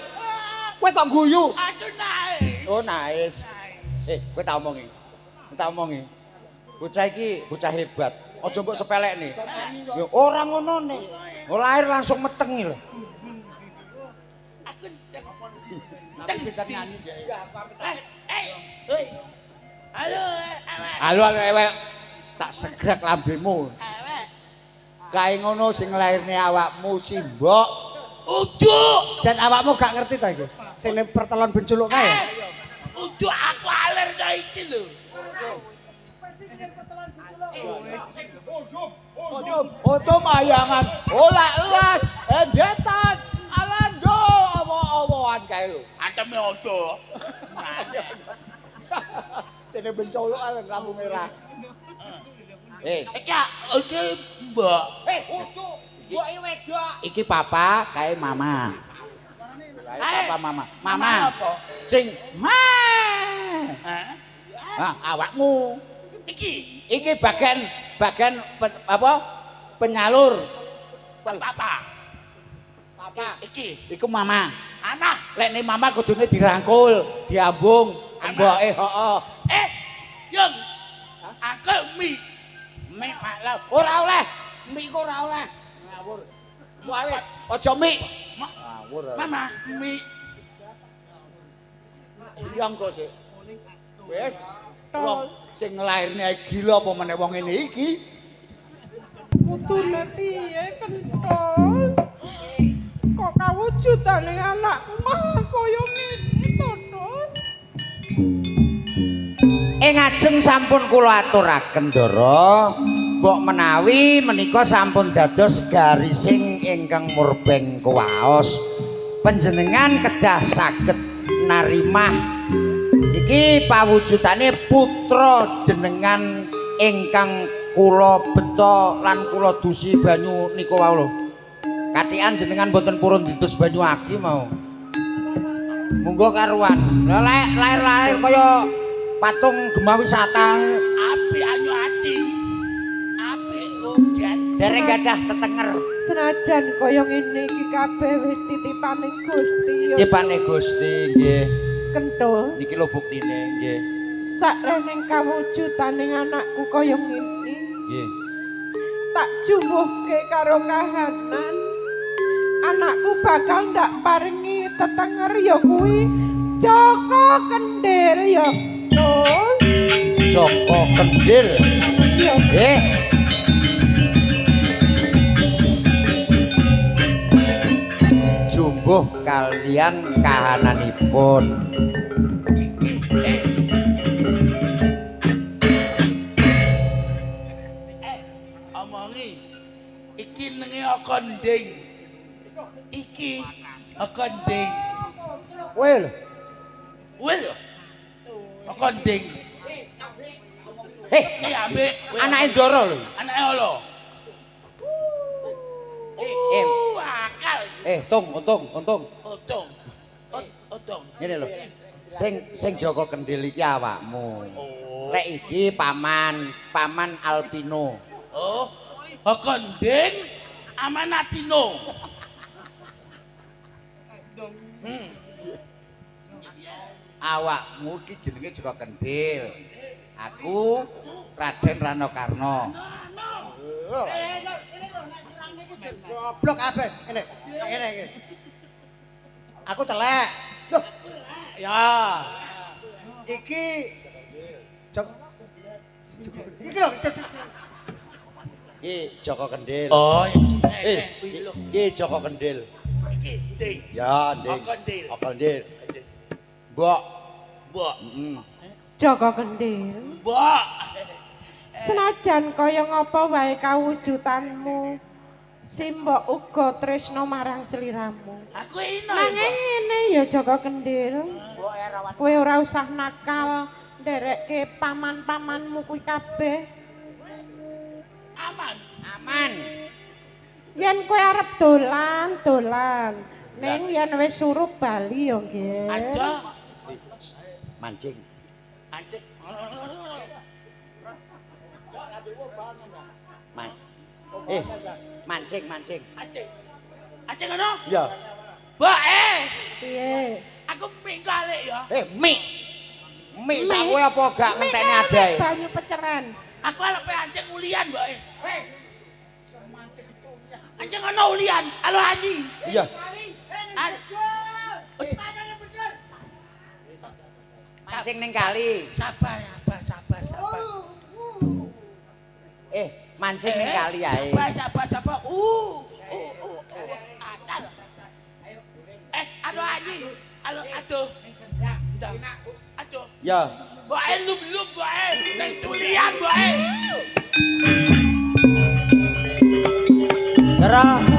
Speaker 4: Kowe kok guyu?
Speaker 7: Aduh naik.
Speaker 4: Oh nice. Kowe tak omongi. Tak omongi. Bocah iki bocah hebat. Aja mbok sepelekne. Ya ora ngono ne. Lahir langsung meteng iki lho.
Speaker 7: Aku
Speaker 1: tapi pinter nyanyi.
Speaker 7: Hei. Halo, awak.
Speaker 1: Halo, halo ewek. Tak segrak lambemu.
Speaker 7: Awak.
Speaker 1: Kae ngono sing nglairne awakmu si mbok.
Speaker 7: Uduk.
Speaker 2: Jan awakmu gak ngerti ta iki? Sing ning pertelon benculuk kae.
Speaker 7: Uduk aku aler ta iki lho.
Speaker 1: Ojo mayangan, ola elas, endetan, alando, awo-awoan kae lho.
Speaker 7: Anteme ojo.
Speaker 1: Sene bencolok ae lampu merah.
Speaker 7: Iki ojo mbok.
Speaker 4: Utuk, mboke wedok.
Speaker 1: Iki papa kae mama. Papa mama. Mama. Sing ma.
Speaker 7: Hah?
Speaker 1: Ah, awakmu.
Speaker 7: Iki.
Speaker 1: Iki bagian apa? Penyalur.
Speaker 7: Papa.
Speaker 1: Papa.
Speaker 7: Iki.
Speaker 1: Iku mama.
Speaker 7: Anak.
Speaker 1: Lek ne mama kudune dirangkul, diambung, mboke heeh.
Speaker 7: Yung. Aku mi.
Speaker 1: Mi mak ora oleh. Mi ku ora oleh. Ngawur. Wah wis, aja mi. Ngawur.
Speaker 7: Mama, mi.
Speaker 1: Yang kok sik. Wis. Wong sing nglairne gila apa meneh wong ngene iki?
Speaker 6: Kudune piye kenthol? Kok kawujudane anakku malah kaya ngene to, Dos?
Speaker 4: Ing ajeng sampun kula aturaken, Ndara. Mbok menawi menika sampun dados garising ingkang murbeng kuwaos. Panjenengan kedah saged narimah iki pawujudane putra jenengan ingkang kula beto lan kula dusi banyu niku wau lho. Kathikan jenengan mboten purun didus banyu aki mau. Monggo karuan. Lah lair-lair kaya patung Gema Wisata.
Speaker 7: Apik anyu aci. Apik hujan.
Speaker 4: Dereng gadah tetenger.
Speaker 6: Senajan kaya ngene iki kabeh wis titipane Gusti.
Speaker 4: Titipane Gusti nggih.
Speaker 6: Kenthus.
Speaker 4: Niki lho buktine nggih.
Speaker 6: Sakreneng kawujudane anakku kaya ngene.
Speaker 4: Nggih.
Speaker 6: Tak jumbuhke karo kahanan. Anakku bakal ndak paringi tetenger ya kuwi Joko Kendil ya. Terus
Speaker 4: Joko Kendil.
Speaker 6: Iya.
Speaker 4: Nggih. Jumbuh kalian kahananipun.
Speaker 7: Omongi. Iki nenge konding. Iki konding.
Speaker 2: Kowe lho.
Speaker 7: Kowe lho. Konding.
Speaker 4: Heh,
Speaker 7: ambek
Speaker 4: anake Ndara lho.
Speaker 7: Anake lho. Akal.
Speaker 4: Tung, untung, untung.
Speaker 7: Untung. Untung.
Speaker 4: Ngene lho. Sing Joko Kendil iki awakmu.
Speaker 7: Oh.
Speaker 4: Lek iki paman, paman Alpino.
Speaker 7: Oh. Hokonding Amanatino.
Speaker 1: Awakmu iki jenenge Joko Kendil. Aku Raden Rano Karno.
Speaker 5: Goblok kabeh. Ngene. Ngene iki. Aku telek. Loh. Ya. Iki Joko. Iki lho.
Speaker 4: Iki Joko Kendil.
Speaker 7: Oh,
Speaker 4: iki Joko Kendil.
Speaker 7: Iki nding.
Speaker 4: Ya, nding.
Speaker 7: Joko Kendil.
Speaker 4: Joko Kendil. Mbok.
Speaker 7: Mbok.
Speaker 4: Heeh.
Speaker 6: Joko Kendil.
Speaker 7: Mbok.
Speaker 6: Senajan kaya ngapa wae kawujudanmu, simbok uga tresna marang sliramu.
Speaker 7: Aku ino.
Speaker 6: Nanging ngene ya Joko Kendil. Kowe ora usah nakal nderekke paman-pamanmu kuwi kabeh.
Speaker 7: Aman.
Speaker 4: Aman.
Speaker 6: Yen kowe arep dolan, dolan. Ning yen wis surup bali ya nggih.
Speaker 7: Aja.
Speaker 4: Mancing.
Speaker 7: Mancing.
Speaker 4: Mancing, mancing.
Speaker 7: Mancing. Mancing ngono?
Speaker 4: Iya.
Speaker 7: Mbok,
Speaker 6: Piye?
Speaker 7: Aku mik kalik ya.
Speaker 4: Mik. Mik sak kowe apa gak ngenteni adae?
Speaker 6: Banyu peceran.
Speaker 7: Aku arep mancing ulian, Mbok. Mancing ngono ulian, alo anji.
Speaker 4: Iya. Mancing ning kali.
Speaker 7: Sabar, sabar, sabar, sabar.
Speaker 4: Mancing ning kali ae.
Speaker 7: Sabar, sabar, sabar. Atal. Aduh anji. Alo, aduh. Aduh.
Speaker 4: Ya.
Speaker 7: Mboke lum-lum mboke ning tulian mboke.
Speaker 4: Terus.